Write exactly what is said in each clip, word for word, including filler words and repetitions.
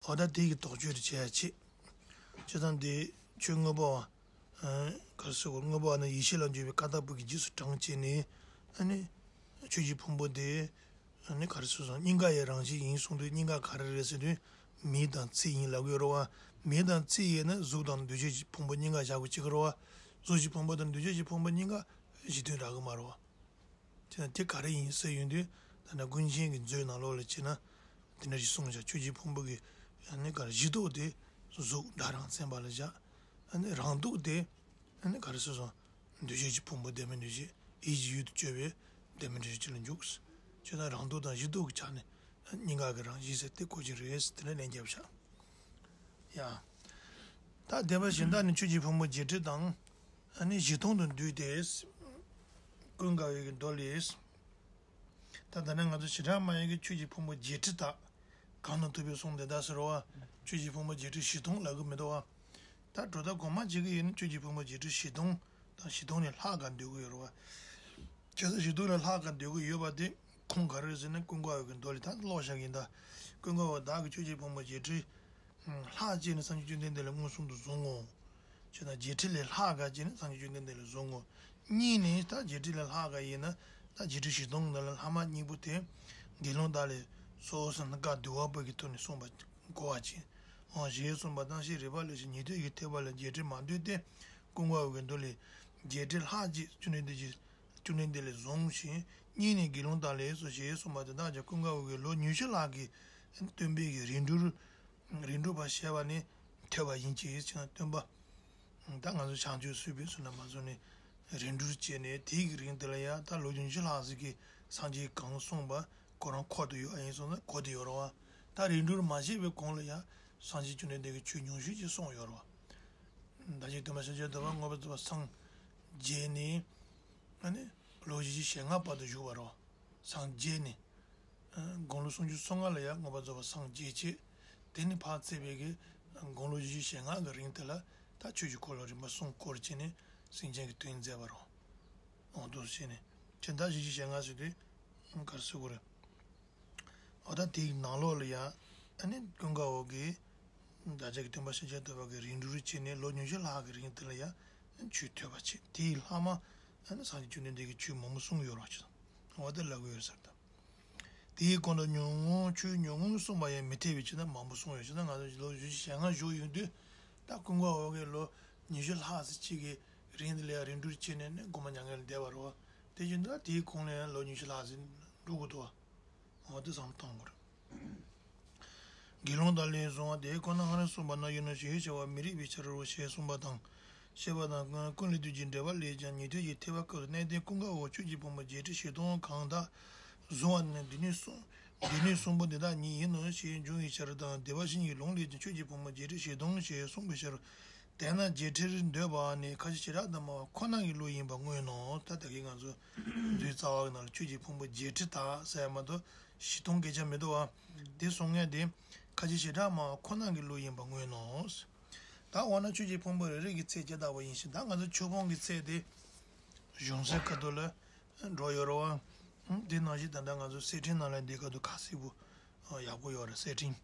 འོ་ད་དེ་གི་དོགས་གཅོད་རེ་བྱེད་ཡ་ཆེ། བྱས་ཙང་དེ་ཆོས་དངོས་པོ་བ། ག་རེ་ཟེར་དགོས། དངོས་པོ་བ་ནི་ཡེ་ཤེས་ལ་འཇུག་པའི་ཀ་དག་པོ་གི་རྗེས་སུ་འབྲང་བྱས་ནས། ཨ་ནི། ཆོས་ཀྱི་ཕུང་པོ་དེ། ཨ་ནི་ག་རེ་ཟེར་སོང་། སྙིང་ག་ཡི་རང་བཞིན་ཡིན་གསུངས་དུས། སྙིང་ག་ག་རེ་རེད་ཟེར་དུས། མིག་དང་ཚིལ་ཡིན་ལབ་ཀྱི་ཡོད་རེད་བ། མིག་དང་ཚིལ་ཡིན་ན་གཟུགས་དང་འདུ་བྱེད་ཀྱི་ཕུང་པོ་སྙིང་ག་བཞག་དགོས་ཀྱི་རེད་བ། གཟུགས་ཀྱི་ཕུང་པོ་དང་འདུ་བྱེད་ཀྱི་ཕུང་པོ་སྙིང་ག་གཞི་མཐུན་རག་གི་མ་རེད་བ། དེ་ན་དེ་ག་རེ་ཡིན་ཟེར་ཡོང་དུས། ད་ནི་ཀུན་མཁྱེན་གྱི་མཛོད་ནང་ལོགས་ལ་ཕྱིན་ན། དེ་འདྲ་ཞིག་གསུངས་བཞག་ཆོས་ཀྱི་ཕུང་པོ་གི། ཨ་ནི་ག་རེ། གཞི་ལྡོག་དེ་གཟུགས་སྒྲ་རང་མཚན་པ་ལ་བཞག་ཨ་ནི་རང་ལྡོག་དེ། ཨ་ནི་ག་རེ་ཟེར་སོང་། འདུ་བྱེད་ཀྱི་ཕུང་པོ་ལྡན་མིན་འདུ་བྱེད། ཡིད་ཀྱི་ཡུལ་དུ་གྱུར་པའི་ལྡན་མིན་འདུ་བྱེད་ཅིག་ལ་འཇུག་ཅེ་ན། རང་ལྡོག་དང་གཞི་ལྡོག་གི་ཆ་ནས་སྙིང་ག་གི་རང་བཞིན་ཟེར་དེ་གོ་གི་རེད་ཟེར། དེ་འདྲ་ལན་བརྒྱབ་བཞག་ཡ། ད་སྡེ་པ་གཞན་དག་ནི་ཆོས་ཀྱི་ཕུང་པོ་བརྒྱད་ཁྲི་དང་། ཨ་ནི་བཞི་སྟོང་དུ་འདུས་ཏེ། ཀུན་དགའ་བོའི་གི་མདོ་ལས། ད་ད་ནི་ང་ཚོ་བྱེ་བྲག་སྨྲ་བའི་གི་ཆོས་ཀྱི་ཕུང་པོ་བརྒྱད་ཁྲི་དག་གང་ན་ཐུབ་པའི་གསུང་དེ་དག་ཟེར་བ། ཆོས་ཀྱི་ཕུང་པོ་བརྒྱད་ཁྲི་བཞི་སྟོང་ལབ་གི་མི་འདུག་བ། ད་དྲོ་ད་གོང་མ་བྱེད་ཀྱི་ཡིན་ན་ཆོས་ཀྱི་ཕུང་པོ་བརྒྱད་ཁྲི་བཞི་སྟོང་དང་བཞི་སྟོང་ནས་ལྷག་ག་འདོད་ཀྱི་ཡོད་རེད་བ། བྱས་ཙང་བཞི་སྟོང་ནས་ལྷག་ག་འདོད་ཀྱི་ཡོད་པ་དེ། ཁུངས་ག་རེ་རེད་ཟེར་ན་ཀུན་དགའ་བོའི་གི་མདོ་ལས་ད་ཀློག་བཞག་གི་ཡིན་ད། ཀུན་དགའ་བོ་བདག་གིས་ཆོས་ཀྱི་ཕུང་པོ་བརྒྱད་ཁྲི་ལྷག་བྱས་ནས་སངས་རྒྱས་བཅོམ་ལྡན་འདས་ལ་མངོན་སུམ་དུ་བཟུང་ངོ་། ཅེ་ན་བརྒྱད་ཁྲི་ལས་ལྷག་ག་བྱས་ནས་སངས་རྒྱས་བཅོམ་ལྡན་འདས་ལ་བཟུང་ངོ་། གཉིས་ནས་ད་བརྒྱད་ཁྲི་ལས་ལྷག་ག་ཡིན་ན། ད་བརྒྱད་ཁྲི་བཞི་སྟོང་འདི་ལ་ལྷག་མ་གཉིས་པོ་དེ། དགེ་སློང་དག་ལས་སོ་སོ་ན་བཀའ་བསྡུ་བ་པོ་གི་ཐོག་ནས་གསུངས་པ་གོ་བ་ཅན། འོ་ཞེས་གསུངས་པ་དང་། ཕྱིས་རིགས་པ་ལེགས་ཤིང་ཉན་ཐོས་ཀྱི་ཐེག་པ་ལ་བརྒྱད་ཁྲི་མ་འདུས་ཏེ། ཀུན་དགའ་བོའི་གི་མདོ་ལས། བརྒྱད་ཁྲི་ལྷག་ཅིག་བཅོམ་ལྡན་འདས་ཀྱིས། བཅོམ་ལྡན་འདས་ལས་བཟུང་ཞིང་། གཉིས་ནས་དགེ་སློང་དག་ལས་སོ་ཞེས་གསུངས་པ་དེ་དག་ཀྱང་ཀུན་དགའ་བོ་གིས་ལོ་ཉི་ཤུ་ལྷག་གི་སྟོན་པའི་གི་རིགས་འགྲུབ། རིགས་འགྲུབ་པ་བྱས་པ་ནས་ཐོས་པ་ཡིན་གྱི་ཞེ་ན། སྟོན་པ། ད་ང་ཚོ་བྱང་ཆུབ་སེམས་དཔའི་ཚུལ་ལ་མ་བཟུང་ནས་རིགས་འགྲུབ་བྱས་ནས། དེའི་གི་རིང་དེ་ལ་ཡང་ད་ལོ་ཉི་ཤུ་ལྷག་ཙམ་གྱི་སངས་རྒྱས་གང་གསུངས་པ་ཁོ་རང་ཁོག་ཏུ་ཡོད་ཨ་ཡིན་སོང་ན་གོ་དུ་ཡོད་རེད་བ། ད་རིགས་འགྲུབ་མ་བྱས་པའི་གོང་ལ་ཡང་སངས་རྒྱས་བཅོམ་ལྡན་འདས་ཀྱིས་ཆོས་ཉུང་ཤོས་ཅིག་གསུངས་ཡོད་རེད་བ། ད་ཅིག་སྟོན་པ་ཤཱཀྱ་ཐུབ་པ་མངོན་པར་རྫོགས་པར་སངས་རྒྱས་ནས། ཨ་ནི་ལོ་བཞི་བཅུ་ཞེ་ལྔ་བར་དུ་བཞུགས་པ་རེད་བ། སངས་རྒྱས་ནས། དགུང་ལོ་སུམ་ཅུ་སོ་ལྔ་ལ་ཡང་མངོན་པར་རྫོགས་པར་སངས་རྒྱས་བྱས། དེ་ནས་ཕར་ཚེས་པའི་གི་དགུང་ལོ་བཞི་བཅུ་ཞེ་ལྔ་གི་རིང་དེ་ལ་ད་ཆོས་ཀྱི་འཁོར་ལོ་རིམ་པ་གསུམ་བསྐོར་བྱས་ནས་སེམས་ཅན་གྱི་དོན་མཛད་པ་རེད། འོ་འདུག་བྱས་ནས་ཁྱེད་ད་བཞི་བཅུ་ཞེ་ལྔ་ཟེར་དུས་ག་རེ་ཟེར་དགོས་རེད། འོ་ད་དེའི་ནང་ལོགས་ལ་ཡང་ཨ་ནི་ཀུན་དགའ་བོ་གིས་བདག་ཅག་གི་སྟོན་པ་ཤཱཀྱ་ཐུབ་པ་གི་རིགས་འགྲུབ་བྱས་ནས་ལོ་ཉི་ཤུ་ལྷག་གི་རིང་དེ་ལ་ཡང་ཆོས་ཐོས་པ་བྱས། དེའི་ལྷག་མ་ཨ་ནི་སངས་རྒྱས་བཅོམ་ལྡན་འདས་ཀྱིས་ཆོས་མང་པོ་གསུངས་ཡོད་རེད་བ། ཅེས་འོ་དེ་ལབ་གི་ཡོད་ཟེར་ད། དེའི་གོང་དུ་ཉུང་ངུ་ཆོས་ཉུང་ངུ་གསུངས་པ་ཡང་མི་འཐད་པའི་ཕྱིར་ན། མང་པོ་གསུངས་ཡོད་ཕྱིར་ན། ང་ཚོ་ལོ་བཞི་བཅུ་ཞེ་ལྔ་བཞུགས་ཡོང་དུས་ད་ཀུན་དགའ་བོ་གིས་ལོ་ཉི་ཤུ་ལྷག་ཙམ་ཅིག་གི་རིང་དེ་ལ་ཡང་རིགས་འགྲུབ་བྱས་ནས་ནི་དགོངས་པ་མྱ་ངན་ལས་འདས་པ་རེད་བ། དེ་བཞིན་དུ་དེའི་གོང་ལ་ཡང་ལོ་ཉི་ཤུ་ལྷག་ཙམ་འགྲོ་དགོས་འདུག་བ། འོ་དེ་བསམ་བློ་གཏོང་དགོས་རེད། དགེ་སློང་དག་ལས་བཟུང་བ་དེ་ཁོ་ན་སྔར་གསུངས་པ་ན་ཡོད་ནོ་ཞེས་བྱ་བ་མི་རིགས་པའི་ཕྱིར་རོ་ཞེས་གསུངས་པ་དང་། བཤད་པ་དང་། ཀུན་ལས་བཏུས་ཀྱི་འགྲེལ་པ་ལས་ཀྱང་ཉན་ཐོས་ཀྱི་ཐེག་པ་སྐབས་སུ་གནས་བརྟན་ཀུན་དགའ་བོ་ཆོས་ཀྱི་ཕུང་པོ་བརྒྱད་ཁྲི་བཞི་སྟོང་གང་དག་བཟུང་བ་ནི་སྡེ་སྣོད་གསུམ། སྡེ་སྣོད་གསུམ་པོ་འདི་དག་ཉིད་ཡིན་ནོ་ཞེས་འབྱུང་བའི་ཕྱིར་དང་། སྡེ་པ་གཞན་གྱི་ལུང་ལས་ཀྱང་ཆོས་ཀྱི་ཕུང་པོ་བརྒྱད་ཁྲི་བཞི་སྟོང་ཞེས་གསུངས་པའི་ཕྱིར། དེས་ན་བརྒྱད་ཁྲིར་འདོད་པ་ནི་ཁ་ཅིག་བྱེ་བྲག་ཏུ་སྨྲ་བ་ཁོ་ན་གི་བློ་ཡིན་པར་མངོན་ནོ། ད་ལྟ་གི་ང་ཚོ་མདོའི་རྩ་བ་གི་ནང་ལ་ཆོས་ཀྱི་ཕུང་པོ་བརྒྱད་ཁྲི་དག་ཟེར་ཡ་མ་གཏོགས་བཞི་སྟོང་སྐད་ཆ་མི་འདུག་བ། དེ་གསུང་མཁན་དེ་ཁ་ཅིག་བྱེ་བྲག་སྨྲ་བ་ཁོ་ན་གི་བློ་ཡིན་པར་མངོན་ནོ། ད་འོ་ན་ཆོས་ཀྱི་ཕུང་པོ་རེ་རེ་གི་ཚད་ཇི་ལྟ་བུ་ཡིན་ཞིང་། ད་ང་ཚོ་ཆོས་ཕུང་གི་ཚད་དེ་གཞུང་ཚད་ཁ་ཐུག་ལ་འགྲོ་ཡོད་རེད་བ། དེ་ནང་བཞིན་ད་ལྟ་ང་ཚོ་གསེར་ཕྲེང་ནང་ལ་འདི་ཁ་ཐུག་ཁ་གསལ་པོ། ཨ། ཡག་པོ་ཡོད་རེད། གསེར་ཕྲེང་།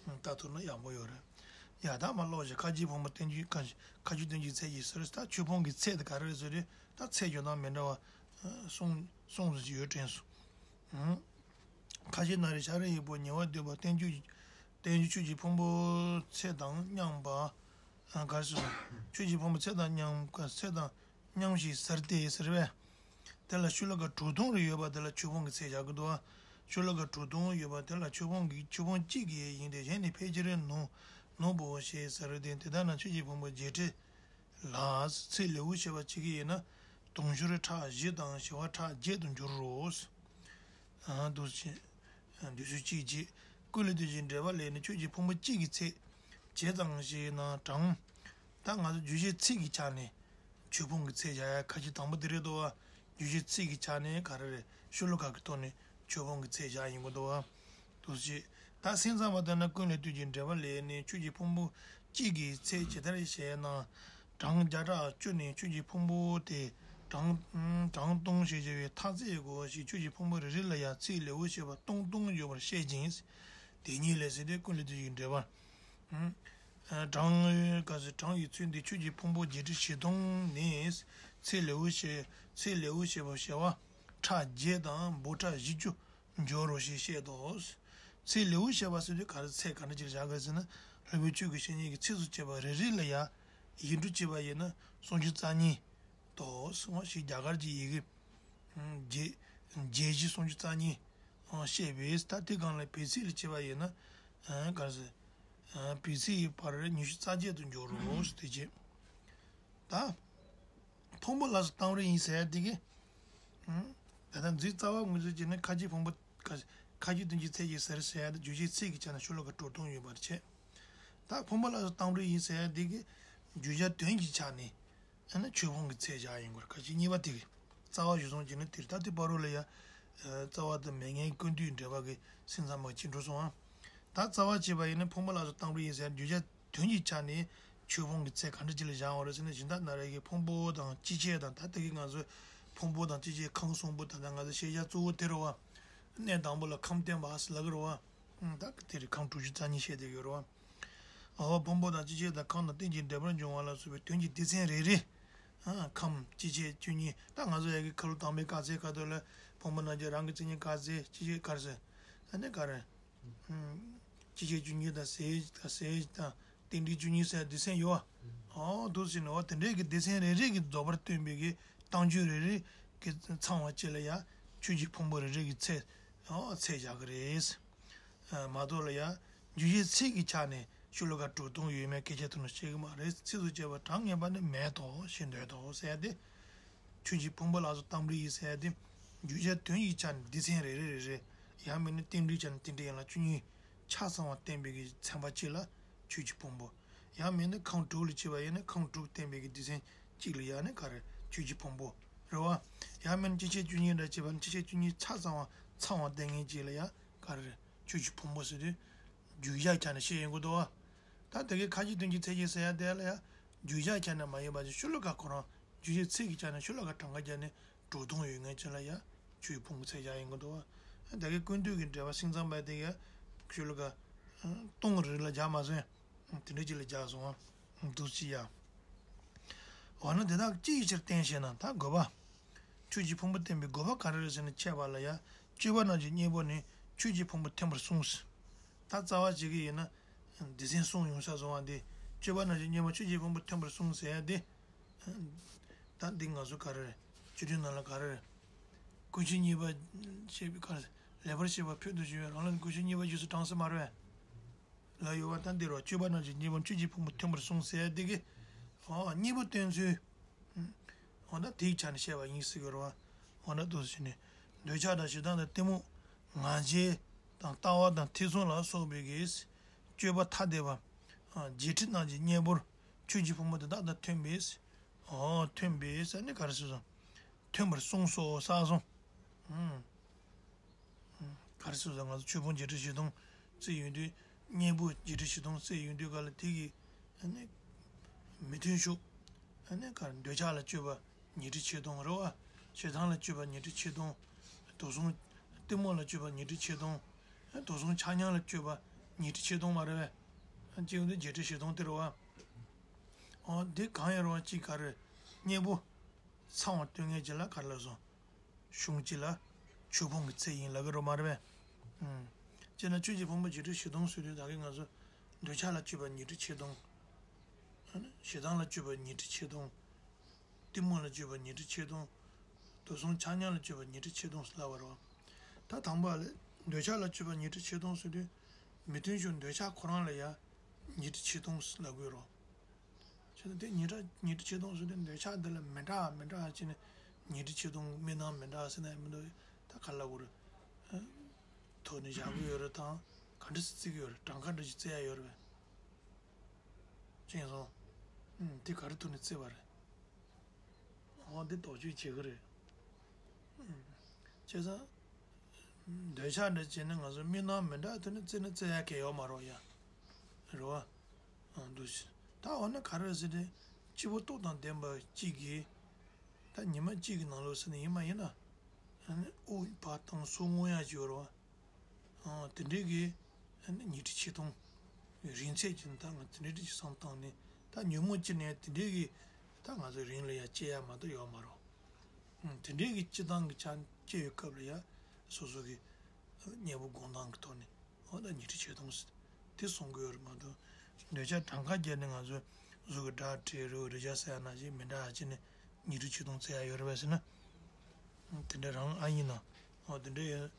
ཨ། ལྟ་ཐུབ་ན་ཡག་པོ་ཡོད་རེད། ཡ། ད་མར་ཀློག་བྱས། ཁ་ཅིག་ཕུང་པོ་བསྟན་བཅོས། ཁ་ཁ་ཅིག་བསྟན་བཅོས་ཚད་ཀྱིས་ཟེར། ད་ཆོས་ཕུང་གི་ཚད་དེ་ག་རེ་རེད་ཟེར་དུས། ད་ཚད་སྦྱོར་སྟངས་མི་འདྲ་བ་གསུངས་གསུངས་ཟིན་གྱི་ཡོད་དྲན་སོང་། ཨང་། ཁ་ཅིག་ན་རེ་ཤཱ་ར་ཡི་བུ་ཉེ་བར་འདོད་པ་བསྟན་བཅོས། བསྟན་བཅོས་ཆོས་ཀྱི་ཕུང་པོ་ཚད་དང་མཉམ་པ། ཨ། ག་རེ་ཟེར། ཆོས་ཀྱི་ཕུང་པོ་ཚད་དང་མཉམ། ཚད་དང་མཉམ་ཞིང་ཟེར་ཏེ་ཟེར་བས། དེ་ལ་ཤོ་ལོ་ཀ་དྲུག་སྟོང་རེ་ཡོད་པ་དེ་ལ་ཆོས་ཕུང་གི་ཚད་བཞག་གི་འདུག་བ། ཤོ་ལོ་ཀ་དྲུག་སྟོང་ཡོད་པ་དེ་ལ་ཆོས་ཕུང་གི་ཆོས་ཕུང་གཅིག་གི་ཡིན་ཏེ། གཞན་ནི་ཕལ་ཆེར་ནོར་ནོར་བུའོ་ཞེས་ཟེར་ཏེ། དེ་ལྟར་ན་ཆོས་ཀྱི་ཕུང་པོ་བརྒྱད་ཁྲི་ལ་ཚད་ལེའུར་བཤད་པ་བྱེད་ཀྱི་ཡིན་ན། དུང་ཕྱུར་ཕྲག་བཞི་དང་བྱེ་བ་ཕྲག་བརྒྱད་དུ་འགྱུར་རོ། ཨ། འདུག་སེ་བྱས། འདུག་སེ་གཅིག་བྱས། ཀུན་ལས་བཏུས་ཀྱི་འགྲེལ་པ་ལས་ནི་ཆོས་ཀྱི་ཕུང་པོ་གཅིག་གི་ཚད་ཇི་ཙམ་ཞིག་ན་གྲངས། ད་ང་ཚོ་རྒྱུད་བཤད་ཚིག་གི་ཆ་ནས་ཆོས་ཕུང་གི་ཚད་བཞག་ཡ་ཁ་ཅིག་དང་པོ་དེ་རེད་འདུག་བ། རྒྱུད་བཤད་ཚིག་གི་ཆ་ནས་ག་རེ་རེད། ཤོ་ལོ་ཀ་གི་ཐོག་ནས་ཆོས་ཕུང་གི་ཚད་བཞག་ཡིན་དགོས་འདུག་བ། འདུག་སེ་བྱས། ད་སེམས་ཙམ་པ་ལྟར་ན་ཀུན་ལས་བཏུས་ཀྱི་འགྲེལ་པ་ལས་ནི་ཆོས་ཀྱི་ཕུང་པོ་གཅིག་གི་ཚད་ཇི་ལྟར་བཤད་ན། གྲངས་བརྒྱ་ཕྲག་བཅུ་ནི་ཆོས་ཀྱི་ཕུང་པོ་སྟེ། གྲངས་གྲངས་སྟོང་ཞེས་བྱ་བའི་མཐའ་ཚད་གོ་ཞེས། ཆོས་ཀྱི་ཕུང་པོ་རེ་རེ་ལ་ཡང་ཚད་ལེའུར་བཤད་པ་སྟོང་སྟོང་ཡོད་པར་བཤད་ཅིང་། དེ་ཉིད་ལས་ཟེར་ཏེ་ཀུན་ལས་བཏུས་ཀྱི་འགྲེལ་པ། ཨ། གྲངས་ཡོད་ག་ཚོད་གྲངས་ཡོད་ཚུལ་འདི་ཆོས་ཀྱི་ཕུང་པོ་བརྒྱད་ཁྲི་བཞི་སྟོང་ནས་ཚེ་ལེའུ་བྱེད་ཚེ་ལེའུ་བྱེད་པ་བྱེ་བ་ཕྲག་བརྒྱད་དང་འབུམ་ཕྲག་བཞི་བཅུ་འབྱོར་རོ་ཞེས་བཤད་དོ། ཚེ་ལེའུ་བྱེད་པ་ཟེར་དུས་ག་རེ་ཚེ་ག་འདྲ་ཅིག་བཞག་དགོས་ཟེར་ན། ལྷུན་པོའི་ཆོས་ཀྱི་བཤེས་གཉེན་གྱིས་ཚིགས་སུ་བཅད་པ་རེ་རེ་ལ་ཡང་ཡིག་འབྲུ་བྱས་པ་ཡིན་ན་སུམ་ཅུ་རྩ་གཉིས་དོ། སོང་ཞིག་རྒྱ་གར་གྱི་ཡི་གེ་བརྒྱད་བརྒྱད་བཞི་སུམ་ཅུ་རྩ་གཉིས་བཤད་པས། ད་དེ་སྒང་ལ་བོད་ཚིག་ལ་བྱས་པ་ཡིན་ན་ག་རེ་ཟེར། བོད་ཚིག་ཡི་བར་ཉི་ཤུ་རྩ་བརྒྱད་དུ་འགྱུར་རོ་ཞེས་དེ་བྱས། ད། ཕུང་པོ་ལ་སོགས་གཏང་རིགས་ཡིན་ཟེར་ཡ་དེ་གི་ད་ལྟ་འཛིན་རྩ་བ་ངོས་འཛིན་བྱས་ན་ཁ་ཅིག་ཕུང་པོ་ཁ་ཁ་ཅིག་དོན་གྱི་ཚད་ཀྱི་ཟེར་ཟེར་ཡ་དེ་རྒྱུ་ཆའི་ཚད་ཀྱི་ཆ་ནས་ཤོ་ལོ་ཀ་དྲུག་སྟོང་ཡོད་པར་བྱས། ད་ཕུང་པོ་ལ་སོགས་གཏང་རིགས་ཡིན་ཟེར་ཡ་དེ་གི་རྒྱུ་ཆ་དོན་གྱི་ཆ་ནས་ཨ་ནི་ཆོས་ཕུང་གི་ཚད་བཞག་ཡིན་དགོས། ཁ་ཅིག་གཉིས་པ་དེ་གི་རྩ་བ་གཞིར་བཟུང་བྱས་ན་དེར་ད་དེ་བར་རོ་ལ་ཡ་རྩ་བ་དང་མེད་ངེས་ཀུན་བཏུས་འགྲེལ་པ་གི་སེམས་ཙམ་པ་ཅིག་འགྲོ་སོང་ཨ། ད་རྩ་བ་བྱས་པ་ཡིན་ན་ཕུང་པོ་ལ་སོགས་གཏང་རིགས་ཡིན་ཟེར་ཡ་རྒྱུ་ཆ་དོན་གྱི་ཆ་ནས་ཆོས་ཕུང་གི་ཚད་ག་འདྲ་ཅིག་ལ་བཞག་པ་རེད་ཟེར་ན། གཞན་དག་ན་རེ་གི་ཕུང་པོ་དང་སྤྱི་བྱེ་དང་། ད་ལྟ་གི་ང་ཚོའི་ཕུང་པོ་དང་སྤྱི་བྱེ་ཁམས་གསུམ་པོ། ད་ལྟ་ང་ཚོ་ཤེས་བྱ་གཙོ་བོ་དེ་རེད་བ། གནས་དང་པོ་ལ་ཁམས་བསྟན་པ་ཟེར་ལབ་ཀྱི་རེད་བ། ད་དེ་རེད། ཁམས་དྲུག་ཅུ་རྩ་གཉིས་བཤད་བསྡད་ཀྱི་ཡོད་རེད་བ། འོ་ཕུང་པོ་དང་སྤྱི་བྱེ་དང་ཁམས་དང་རྟེན་ཅིང་འབྲེལ་པར་འབྱུང་བ་ལ་སོགས་པའི་དོན་གྱི་སྡེ་ཚན་རེ་རེ། ཁམས་སྤྱི་བྱེ་བཅུ་གཉིས། ད་ང་ཚོ་ཡ་གི་ཁ་ལོ་དང་པོའི་དཀར་ཟས་ཁ་ཐུག་ལ་ཕུང་པོ་རྣམ་བཅད་རང་གི་མཚན་ཉིད་དཀར་ཟས་སྤྱི་བྱེ་དཀར་ཟས། ཨ་ནི་ག་རེ། སྤྱི་བྱེ་བཅུ་གཉིས་དང་ཟས་དང་ཟས་དང་རྟེན་འབྲེལ་བཅུ་གཉིས་ཟེར་སྡེ་ཚན་ཡོད་བ། འོ་འདུག་ཟེར་ནས་འོ་དེ་འདྲའི་གི་སྡེ་ཚན་རེ་རེ་གི་རྫོགས་པར་སྟོན་པའི་གི་གཏང་རྒྱུ་རེ་རེ་གི་ཚང་བ་གཅིག་ལ་ཡ་ཆོས་ཀྱི་ཕུང་པོ་རེ་རེ་གི་ཚད་འོ་ཚད་བཞག་གི་རེད། མ་གཏོགས་ལ་ཡ་རྒྱུ་ཆའི་ཚད་ཀྱི་ཆ་ནས་ཤོ་ལོ་ཀ་དྲུག་སྟོང་ཡོད་མེད་སྐད་ཆ་ཐོག་ནས་བཤད་གི་མ་རེད། ཚིགས་སུ་བཅད་པ་གྲངས་ངེས་པ་ནི་མེད་དོ་ཞེས་འདོད་དོ་ཟེར་ཏེ། ཆོས་ཀྱི་ཕུང་པོ་ལ་སོགས་གཏང་རིགས་ཡིན་ཟེར་ཏེ། རྒྱུ་ཆ་དོན་གྱི་ཆ་ནས་སྡེ་ཚན་རེ་རེ་རེ་རེ། ཡང་མིན་ན་རྟེན་འབྲེལ་ཆ་ནས་རྟེན་འབྲེལ་ཡན་ལག་བཅུ་གཉིས་ཆ་ཚང་བ་བསྟན་པའི་གི་ཚན་པ་གཅིག་ལ་ཆོས་ཀྱི་ཕུང་པོ། ཡང་མིན་ན་ཁམས་དྲུག་ལ་བྱས་པ་ཡིན་ན་ཁམས་དྲུག་བསྟན་པའི་གི་སྡེ་ཚན་གཅིག་ལ་ཡང་ན་ག་རེ་ཆོས་ཀྱི་ཕུང་པོ་རེད་བ། ཡང་མིན་ན་སྤྱི་བྱེ་བཅུ་གཉིས་འདྲ་བྱས་པ་ན་སྤྱི་བྱེ་བཅུ་གཉིས་ཆ་ཚང་བ་ཚང་བ་བསྟན་མཁན་གཅིག་ལ་ཡང་ག་རེ་ཆོས་ཀྱི་ཕུང་པོ་ཟེར་དུས་རྒྱུ་ཆ་ཆ་ནས་བཤད་ཡོང་གི་འདུག་བ། ད་དེ་གའི་ཁ་ཅིག་དོན་གྱི་ཚད་ཀྱི་ཟེར་ཡ་དེ་ལ་ཡང་རྒྱུ་ཆ་ཆ་ནས་མ་ཡིན་པ་ཅིག་ཤོ་ལོ་ཀ་ཁོ་རང་རྒྱུ་ཆའི་ཚད་ཀྱི་ཆ་ནས་ཤོ་ལོ་ཀ་གྲངས་ཀ་བརྒྱབ་ནས་དྲུག་སྟོང་ཡོད་མཁན་ཅིག་ལ་ཡ་ཆོས་ཕུང་གི་ཚད་བཞག་ཡོང་གི་འདུག་བ། ད་གའི་ཀུན་བཏུས་ཀྱི་འགྲེལ་པ་སེམས་ཙམ་པ་དེ་གའི་ཤོ་ལོ་ཀ་སྟོང་རེ་ལ་བཞག་མ་སོང་། དེ་འདྲ་ཅིག་ལ་བཞག་སོང་བ། འདུག་ཅི་ཡ། འོ་ན་དེ་དག་ཅི་ཡི་ཕྱིར་བསྟན་ཞེ་ན། ད་དགོས་པ། ཆོས་ཀྱི་ཕུང་པོ་བསྟན་པའི་དགོས་པ་ག་རེ་རེད་ཟེར་ན། འཆད་པ་ལ་ཡ་སྤྱོད་པ་རྣམས་ཀྱི་གཉེན་པོ་ནི་ཆོས་ཀྱི་ཕུང་པོ་ཐོན་པར་གསུངས། ད་རྩ་བ་བྱེད་ཀྱི་ཡིན་ན་སྡེ་ཚན་གསུམ་ཡོང་ས་བཟུང་བ་འདི། སྤྱོད་པ་རྣམས་ཀྱི་གཉེན་པོ་ཆོས་ཀྱི་ཕུང་པོ་ཐོན་པར་གསུངས་ཟེར་ཡ་འདི། ད་འདི་ང་ཚོ་ག་རེ་རེད། སྤྱི་དོན་ནང་ལ་ག་རེ་རེད། ཀུན་ཤེས་གཉིས་པ་ཞེས་པའི་ཁར་ལེགས་པར་བཤད་པ་ཕུལ་དུ་བྱུང་བའི་རང་ལུགས་ཀུན་ཤེས་གཉིས་པ་རྗེས་སུ་འབྲངས་ཟེར་མ་རེད་པས། ལ་ཡོད་པ་ད་འདིར་བ་སྤྱོད་པ་རྣམས་ཀྱི་གཉེན་པོ་ཆོས་ཀྱི་ཕུང་པོ་ཐོན་པར་གསུངས་ཟེར་ཡ་འདི་གི། ཨོ་གཉེན་པོ་སྟོན་ཚུལ། ཨོ་ན་དེའི་ཆ་ནས་བཤད་པ་ཡིན་ཟེར་གི་རེད་བ། ཨོ་ན་འདུག་ཟེར་ནས་འདོད་ཆགས་དང་ཞེ་སྡང་དང་གཏི་མུག་ང་རྒྱལ་དང་ལྟ་བ་དང་ཐེ་ཚོམ་ལ་སོགས་པའི་གི་སྤྱོད་པ་ཐ་དད་པ། བརྒྱད་ཁྲི་རྣམས་ཀྱི་གཉེན་པོར་ཆོས་ཀྱི་ཕུང་པོ་དེ་དག་དང་མཐུན་པས། ཨོ་མཐུན་པས་ཟེར་ནས་ག་རེ་ཟེར་སོང་། མཐུན་པར་གསུངས་སོ་ཟེར་སོང་། ཨུམ། ག་རེ་ཟེར་སོང་། ང་ཚོ་ཆོས་ཕུང་བརྒྱད་ཁྲི་བཞི་སྟོང་བརྩིས་ཡོང་དུས། གཉེན་པོ་བརྒྱད་ཁྲི་བཞི་སྟོང་བརྩིས་ཡོང་དུས་ག་ལ་དེ་གི་ཨ་ནི་མི་མཐུན་ཕྱོགས། ཨ་ནི་ག་རེ་འདོད་ཆགས་ལ་སྤྱོད་པ་ཉི་ཁྲི་ཆིག་སྟོང་རེད་བ། ཞེ་སྡང་ལ་སྤྱོད་པ་ཉི་ཁྲི་ཆིག་སྟོང་། དུག་གསུམ་གཏི་མུག་ལ་སྤྱོད་པ་ཉི་ཁྲི་ཆིག་སྟོང་། དུག་གསུམ་ཆ་མཉམ་ལ་སྤྱོད་པ་ཉི་ཁྲི་ཆིག་སྟོང་མ་རེད་པས། ཨ་ཅིག་ཡོང་དུས་བརྒྱད་ཁྲི་བཞི་སྟོང་དེ་རེད་བ། ཨོ་འདི་གང་ཡིན་རུང་གཅིག་ག་རེ། གཉེན་པོ་ཚང་བ་སྟོན་མཁན་གཅིག་ལ་ག་རེ་ལབ་སོང་། གཞུང་གཅིག་ལ་ཆོས་ཕུང་གི་ཚད་ཡིན་ལབ་གི་རེད་མ་རེད་པས། ཨུམ། སྤྱིར་ན་ཆོས་ཀྱི་ཕུང་པོ་བརྒྱད་ཁྲི་བཞི་སྟོང་ཟེར་དུས་ད་གིན་ང་ཚོ་འདོད་ཆགས་ལ་སྤྱོད་པ་ཉི་ཁྲི་ཆིག་སྟོང་། ཨ་ནི་ཞེ་སྡང་ལ་སྤྱོད་པ་ཉི་ཁྲི་ཆིག་སྟོང་། གཏི་མུག་ལ་སྤྱོད་པ་ཉི་ཁྲི་ཆིག་སྟོང་། དུག་གསུམ་ཆ་མཉམ་ལ་སྤྱོད་པ་ཉི་ཁྲི་ཆིག་སྟོང་ཟེར་ལབ་པ་རེད་བ། ད་དང་པོ་ལ་འདོད་ཆགས་ལ་སྤྱོད་པ་ཉི་ཁྲི་ཆིག་སྟོང་ཟེར་དུས། མི་མཐུན་ཕྱོགས་འདོད་ཆགས་ཁོ་རང་ལ་ཡང་ཉི་ཁྲི་ཆིག་སྟོང་ཟེར་ལབ་དགོས་རེད། བྱས་ན་དེ་ཉི་ཁྲི་ཉི་ཁྲི་ཆིག་སྟོང་ཟེར་དུས་འདོད་ཆགས་འདི་ལ་མི་འདྲ་མི་འདྲ་བྱས་ནས་ཉི་ཁྲི་ཆིག་སྟོང་དམིགས་རྣམ་མི་འདྲ་ཟེར་ན་ཡང་མི་འདུག་ད་ག་ལབ་དགོས་རེད། ཐོག་ནས་བཞག་གི་ཡོད་རེད་དང་ག་འདྲ་སེ་བརྩི་གི་ཡོད་རེད། གྲངས་ཀ་འདྲ་ཞིག་བརྩི་ཡ་ཡོད་རེད་པས། ཅེས་སོང་། ཨུམ། དེ་ག་རེ་ཐོག་ནས་བརྩི་བ་རེད། འོ་འདི་དོགས་གཅོད་བྱེད་གི་རེད། ཨུམ། བྱས་ཙང་། འདོད་ཆགས་འདྲ་བྱས་ན་ང་ཚོ་དམིགས་རྣམ་མི་འདྲ་ཐོག་ནས་བརྩི་ན་བརྩི་ཡ་གལ་ཡོད་མ་རེད་ཡ། རེད་བ། ཨང་འདུག་སེ། ད་འོ་ན་ག་རེ་ཟེར་ཏེ། སྤྱི་བོ་སྟོབས་དང་ལྡན་པ་གཅིག་གིས། ད་ཉི་མ་གཅིག་གི་ནང་ལོགས་ཟེར་ན་ཡིན་མ་ཡིན་ན། ཨ་ནི་དབུགས་བར་སྟོང་གསུམ་མངོན་ཡ་ཅིག་ཡོད་རེད་བ། ཨང་དེ་འདྲའི་གི། ཨ་ནི་ཉི་ཁྲི་ཆིག་སྟོང་། རིང་ཚད་ཀྱི་ད་ང་དེ་འདྲའི་ཅིག་བསམ་བཏང་ནས་ད་ཉོན་མོངས་སྐྱེས་ནས་དེ་འདྲའི་གི་ད་ང་ཚོ་རིང་ལ་ཡ་སྐྱེ་ཡ་མ་གཏོགས་ཡོད་མ་རེད། ཨང་། དེ་འདྲའི་གི་སྐྱེ་སྟངས་ཀྱི་ཆ་སྐྱེ་བའི་སྐབས་ལ་ཡ་སོ་སོ་གི་གཉེན་པོ་སྒོམ་སྟངས་ཀྱི་ཐོག་ནས་འོ་ད་ཉི་ཁྲི་ཆོས་སྟོང་ཟེར་དེ་གསུང་གི་ཡོད་རེད་མ་གཏོགས། འདོད་ཆགས་གྲངས་ཀ་བརྒྱབ་ནས་ང་ཚོ་གཟུགས་ཀྱི་སྒྲ་དྲི་རོ་རེག་བྱ་ཟེར་ཡ་ནང་བཞིན་མི་འདྲ་བ་བྱས་ནས་ཉི་ཁྲི་ཆོས་སྟོང་བཙལ་ཡ་ཡོད་རེད་པས་ཟེར་ན། དེ་འདྲ་རང་ཨ་ཡིན་ན་འོ་དེ་འདྲའི་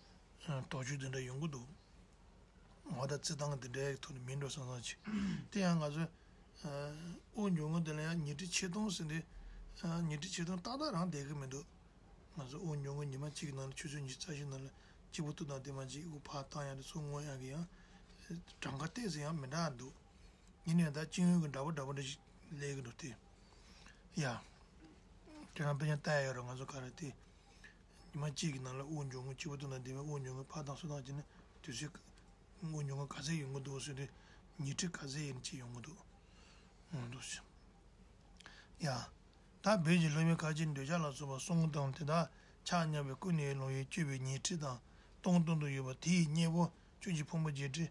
དོགས་གཅོད་དེ་འདྲ་ཡོང་གི་འདུག་འོ་ད་རྩི་སྟངས་འདི་འདྲའི་ཐོག་ནས་མིན་འགྲོ་བསམ་བསམ་བྱས། དེ་ཡང་ང་ཚོ་དབུགས་འབྱུང་ཁུངས་དེ་ལ་ཡང་ཉི་ཁྲི་ཆོས་སྟོང་ཟེར་འདི་ཉི་ཁྲི་ཆོས་སྟོང་ཏག་ཏག་རང་བསྡད་ཀྱི་མི་འདུག་ང་ཚོ་དབུགས་འབྱུང་ཁུངས་ཉི་མ་གཅིག་གི་ནང་ལ་ཆུ་ཚོད་ཉི་ཤུ་རྩ་བཞི་ནང་ལ་གཅིག་པུ་ཏུ་དང་དེ་མ་གཅིག་དབུགས་ཕར་བཏང་ཡག་དེ་ཚུར་མངག་ཡག་གི་ཡང་གྲངས་ཀ་ཏོག་ཙམ་ཡང་མི་འདྲ་འདུག་ཡིན་ནའི་ད་སྤྱི་ཡོངས་ཀྱི་འདྲ་པོ་འདྲ་པོ་འདྲ་ཞིག་སླེབས་ཀྱི་འདུག་སྟེ། ཡ། དེ་རང་དཔེ་ཀྱང་ལྟ་ཡ་ཡོད་རེད་ང་ཚོ་ག་རེ་དེ། ཉི་མ་གཅིག་གི་ནང་ལ་དབུགས་འབྱུང་ཁུངས་གཅིག་པུ་དུ་ན་དེ་བས་དབུགས་འབྱུང་ཁུངས་ཕར་དང་ཚུར་དང་བྱས་ན་དུས་ཚོད་དབུགས་འབྱུང་ཁུངས་ག་ཚད་ཡོང་གི་འདུག་ཟེར་དུས་ཉི་ཁྲི་ག་ཚད་ཡིན་ཅིག་ཡོང་གི་འདུག་འོང་འདུག་ཟེར། ཡ། ད་བོད་ཀྱི་སློབ་དཔོན་ཁ་ཅིག་འདོད་ཆགས་ལ་སོགས་པ་གསུམ་དང་དེ་དག་ཆ་མཉམ་པའི་ཀུན་ནས་བསླངས་པའི་སྤྱོད་པའི་ཉི་ཁྲི་དང་སྟོང་སྟོང་དུ་ཡོད་པ་དེ་ཡི་གཉེན་པོ་ཆོས་ཀྱི་ཕུང་པོ་བརྒྱད་ཁྲི།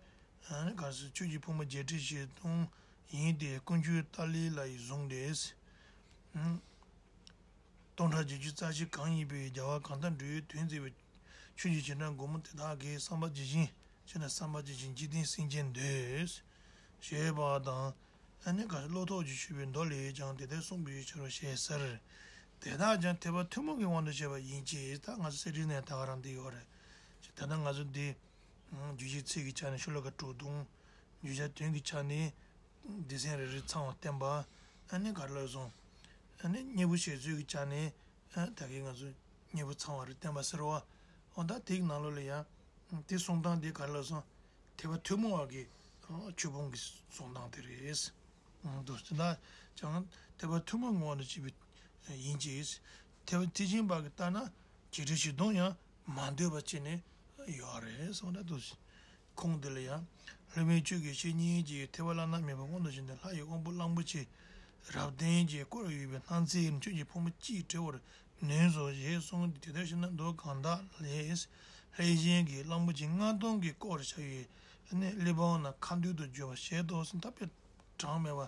ཨ་ནི་ག་ཟེར་ཆོས་ཀྱི་ཕུང་པོ་བརྒྱད་ཁྲི་ཞེས་སྟོང་ཡིན་ཏེ་ཀུན་སྤྱོད་ཏཱ་ལའི་ལ་ཡིས་བཟུང་སྟེ། སྟོང་ཕྲག་བརྒྱད་ཅུ་རྩ་བཞི་གང་ཡིན་པའི་རྒྱལ་བ་གང་དག་འགྲོ་བའི་དོན་མཛད་པའི་ཆོས་ཀྱི་རྗེས་འབྲང་སྒོ་མོ་དེ་དག་གི་བསམ་པ་ཇི་བཞིན་བྱས་ན་བསམ་པ་ཇི་བཞིན་འཇིག་རྟེན་སེམས་ཅན་འདོད། ཞེས་པ་དང་། ཨ་ནི་ག་བློ་ཐོག་ཅིག་ཆུད་པའི་མདོ་ལས་ཀྱང་དེ་ལྟར་གསུངས་པའི་ཕྱིར་རོ་ཞེས་ཟེར། དེ་དག་ཀྱང་ཐེག་པ་ཐུན་མོང་གི་དབང་དུ་བྱས་པ་ཡིན་གྱི་ད་ང་ཚོ་གསེར་ཁྲིར་ནས་ད་ག་རང་འདི་ཡོད་རེད། ད་ལྟ་ང་ཚོ་འདི། རྒྱུད་བཞི་ཚིག་གི་ཆ་ནས་ཤོ་ལོ་ཀ་དྲུག་དང་། རྒྱུད་བརྒྱ་དོན་གྱི་ཆ་ནས། སྡེ་ཚན་རེ་རེ་ཚང་བ་བསྟན་པ། ཨ་ནི་ག་རེ་ལབ་སོང་། ཨ་ནི་གཉེན་པོ་བཞེད་ཚུལ་གྱི་ཆ་ནས། ཨ་ད་གིན་ང་ཚོ་གཉེན་པོ་ཚང་བ་རེ་བསྟན་པ་ཟེར་བ། འོ་ད་དེའི་ནང་ལོགས་ལ་ཡང་། དེ་གསུང་སྟངས་དེ་ག་རེ་ལབ་སོང་། ཐེག་པ་ཐུན་མོང་བ་གི་ཆོས་ཕུང་གི་གསུང་སྟངས་དེ་རེད། འདུག་ཟེར་ན་ཀྱང་ཐེག་པ་ཐུན་མོང་ངོ་བོ་ནས་སྐྱེས་པའི་ཡིན་གྱི། ཐེག་པ་ཐེག་ཆེན་པ་གི་ལྟར་ན་བརྒྱད་ཁྲི་བཞི་སྟོང་ཡང་མ་འདོད་པ་བྱས་ནས་ཡོད་རེད་གསུངས་ན་འདུག་ཟེར། ཁུངས་འདི་ལ་ཡང་། སློབ་དཔོན་ཆོས་ཀྱི་བཤེས་གཉེན་གྱིས་ཐེག་པ་བླ་ན་མེད་པ་དབང་དུ་བྱས་ཏེ་ལྷ་ཡི་དབང་པོ་གླང་པོ་ཆེ་རབ་བརྟན་གྱིས་བསྐོར་ཡོད་པའི་སྣང་ཚུལ་ཆོས་ཀྱི་ཕུང་པོ་གཅིག་བྲི་བར་ནུས་སོ་ཞེས་གསུངས་ཏེ་དེ་ལྟར་ཞེ་ན་མདོ་གང་དག་ལས། ལྷས་བྱིན་གྱིས་གླང་པོ་ཆེ་ལྔ་སྟོང་གིས་བསྐོར་བྱ་བའི་གནས་གླེགས་བམ་ན་ཁ་འདོན་དུ་བརྗོད་པ་ཞེས་ཏོག་ཙམ་ཐབས་པའི་གྲངས་མེད་པ་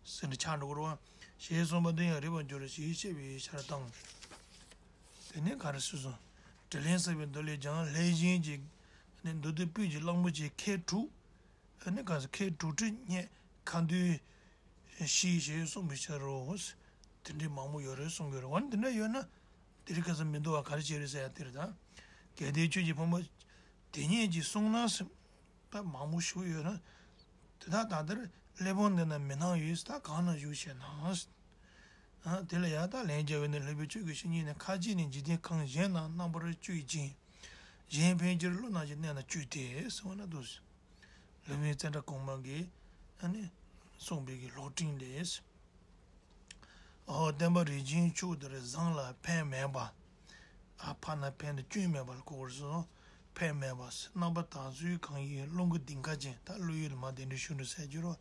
ཟེར་ནས་ཆགས་འགྲོ་གི་རེད་བ། ཞེས་གསུངས་པ་འདི་ཡང་རིགས་པར་འགྱུར་ཞེས་བཤད་པའི་ཕྱིར་དང་། དེ་ནས་ག་རེ་གསུངས་སོང་། དྲིན་ལན་གསབ་པའི་མདོ་ལས་ཀྱང་ལྷས་བྱིན་གྱིས་མདོ་སྡེ་པོད་ཀྱི་གླང་པོ་ཆེ་ཁལ་དྲུག་ཨ་ནི་ག་ས་ཁལ་དྲུག་ཁྲི་སྙེད་ཁ་འདོན་ཞུས་ཞེས་གསུངས་པའི་ཕྱིར་རོ། དེ་འདྲའི་མང་པོ་ཡོད་རེད་གསུང་གི་རེད། འོ་ན་དེ་འདྲ་ཡོད་ན་དེ་རིང་ཁ་སང་མི་འདུག་བ་ག་རེ་བྱས་རེད་ཟེར་ཡ་དེ་རེད་ད། གལ་ཏེ་ཁྱོད་ཀྱིས་ཕུང་པོ་དེ་སྙེད་ཅིག་གསུངས་ན་ཟེར། ད་མང་པོ་ཞིག་ཡོད་ན། དེ་དག་ད་ལྟར་གླེགས་བམ་འདི་ན་མི་སྣང་ཡོད་ད་གང་ན་བཞུགས་ཞེ་ན། ཨ་དེ་ལ་ཡང་དག་ལན་རྒྱག་པས་ནི་སློབ་དཔོན་ཆོས་ཀྱི་བཤེས་གཉེན་ནི་ཁ་ཅིག་ནི་འཇིག་རྟེན་ཁམས་གཞན་ན་རྣམ་པར་སྤྱོད་ཅིང་། གཞན་ཕལ་ཆེར་ཀླུ་རྣམས་ཀྱི་གནས་ན་སྤྱོད་དེ་གསུངས་ན་འདུག་སློབ་དཔོན་ཙནྡྲ་གོང་མ་གིས་ཨ་ནི་གསུངས་པའི་གི་ལོག་འཕྲིན་ལས། ཨོ་བསྟན་པ་རིན་ཆེན་མཆོག་དེར་བཟང་ལ་ཕན་མེད་པ། ཨ་ཕ་ན་ཕན་དང་སྐྱོན་མེད་པ་ལ་གོ་བར་སོང་། ཕན་མེད་པ། རྣམ་པ་དག་ཚུལ་གང་ཡིན་རླུང་གི་གདིང་ཁ་ཅན་ད་ཀླུ་ཡུལ་མ་གདན་འདྲེན་ཤུགས་འགྲོ་ཟེར་རྒྱུ་རོ།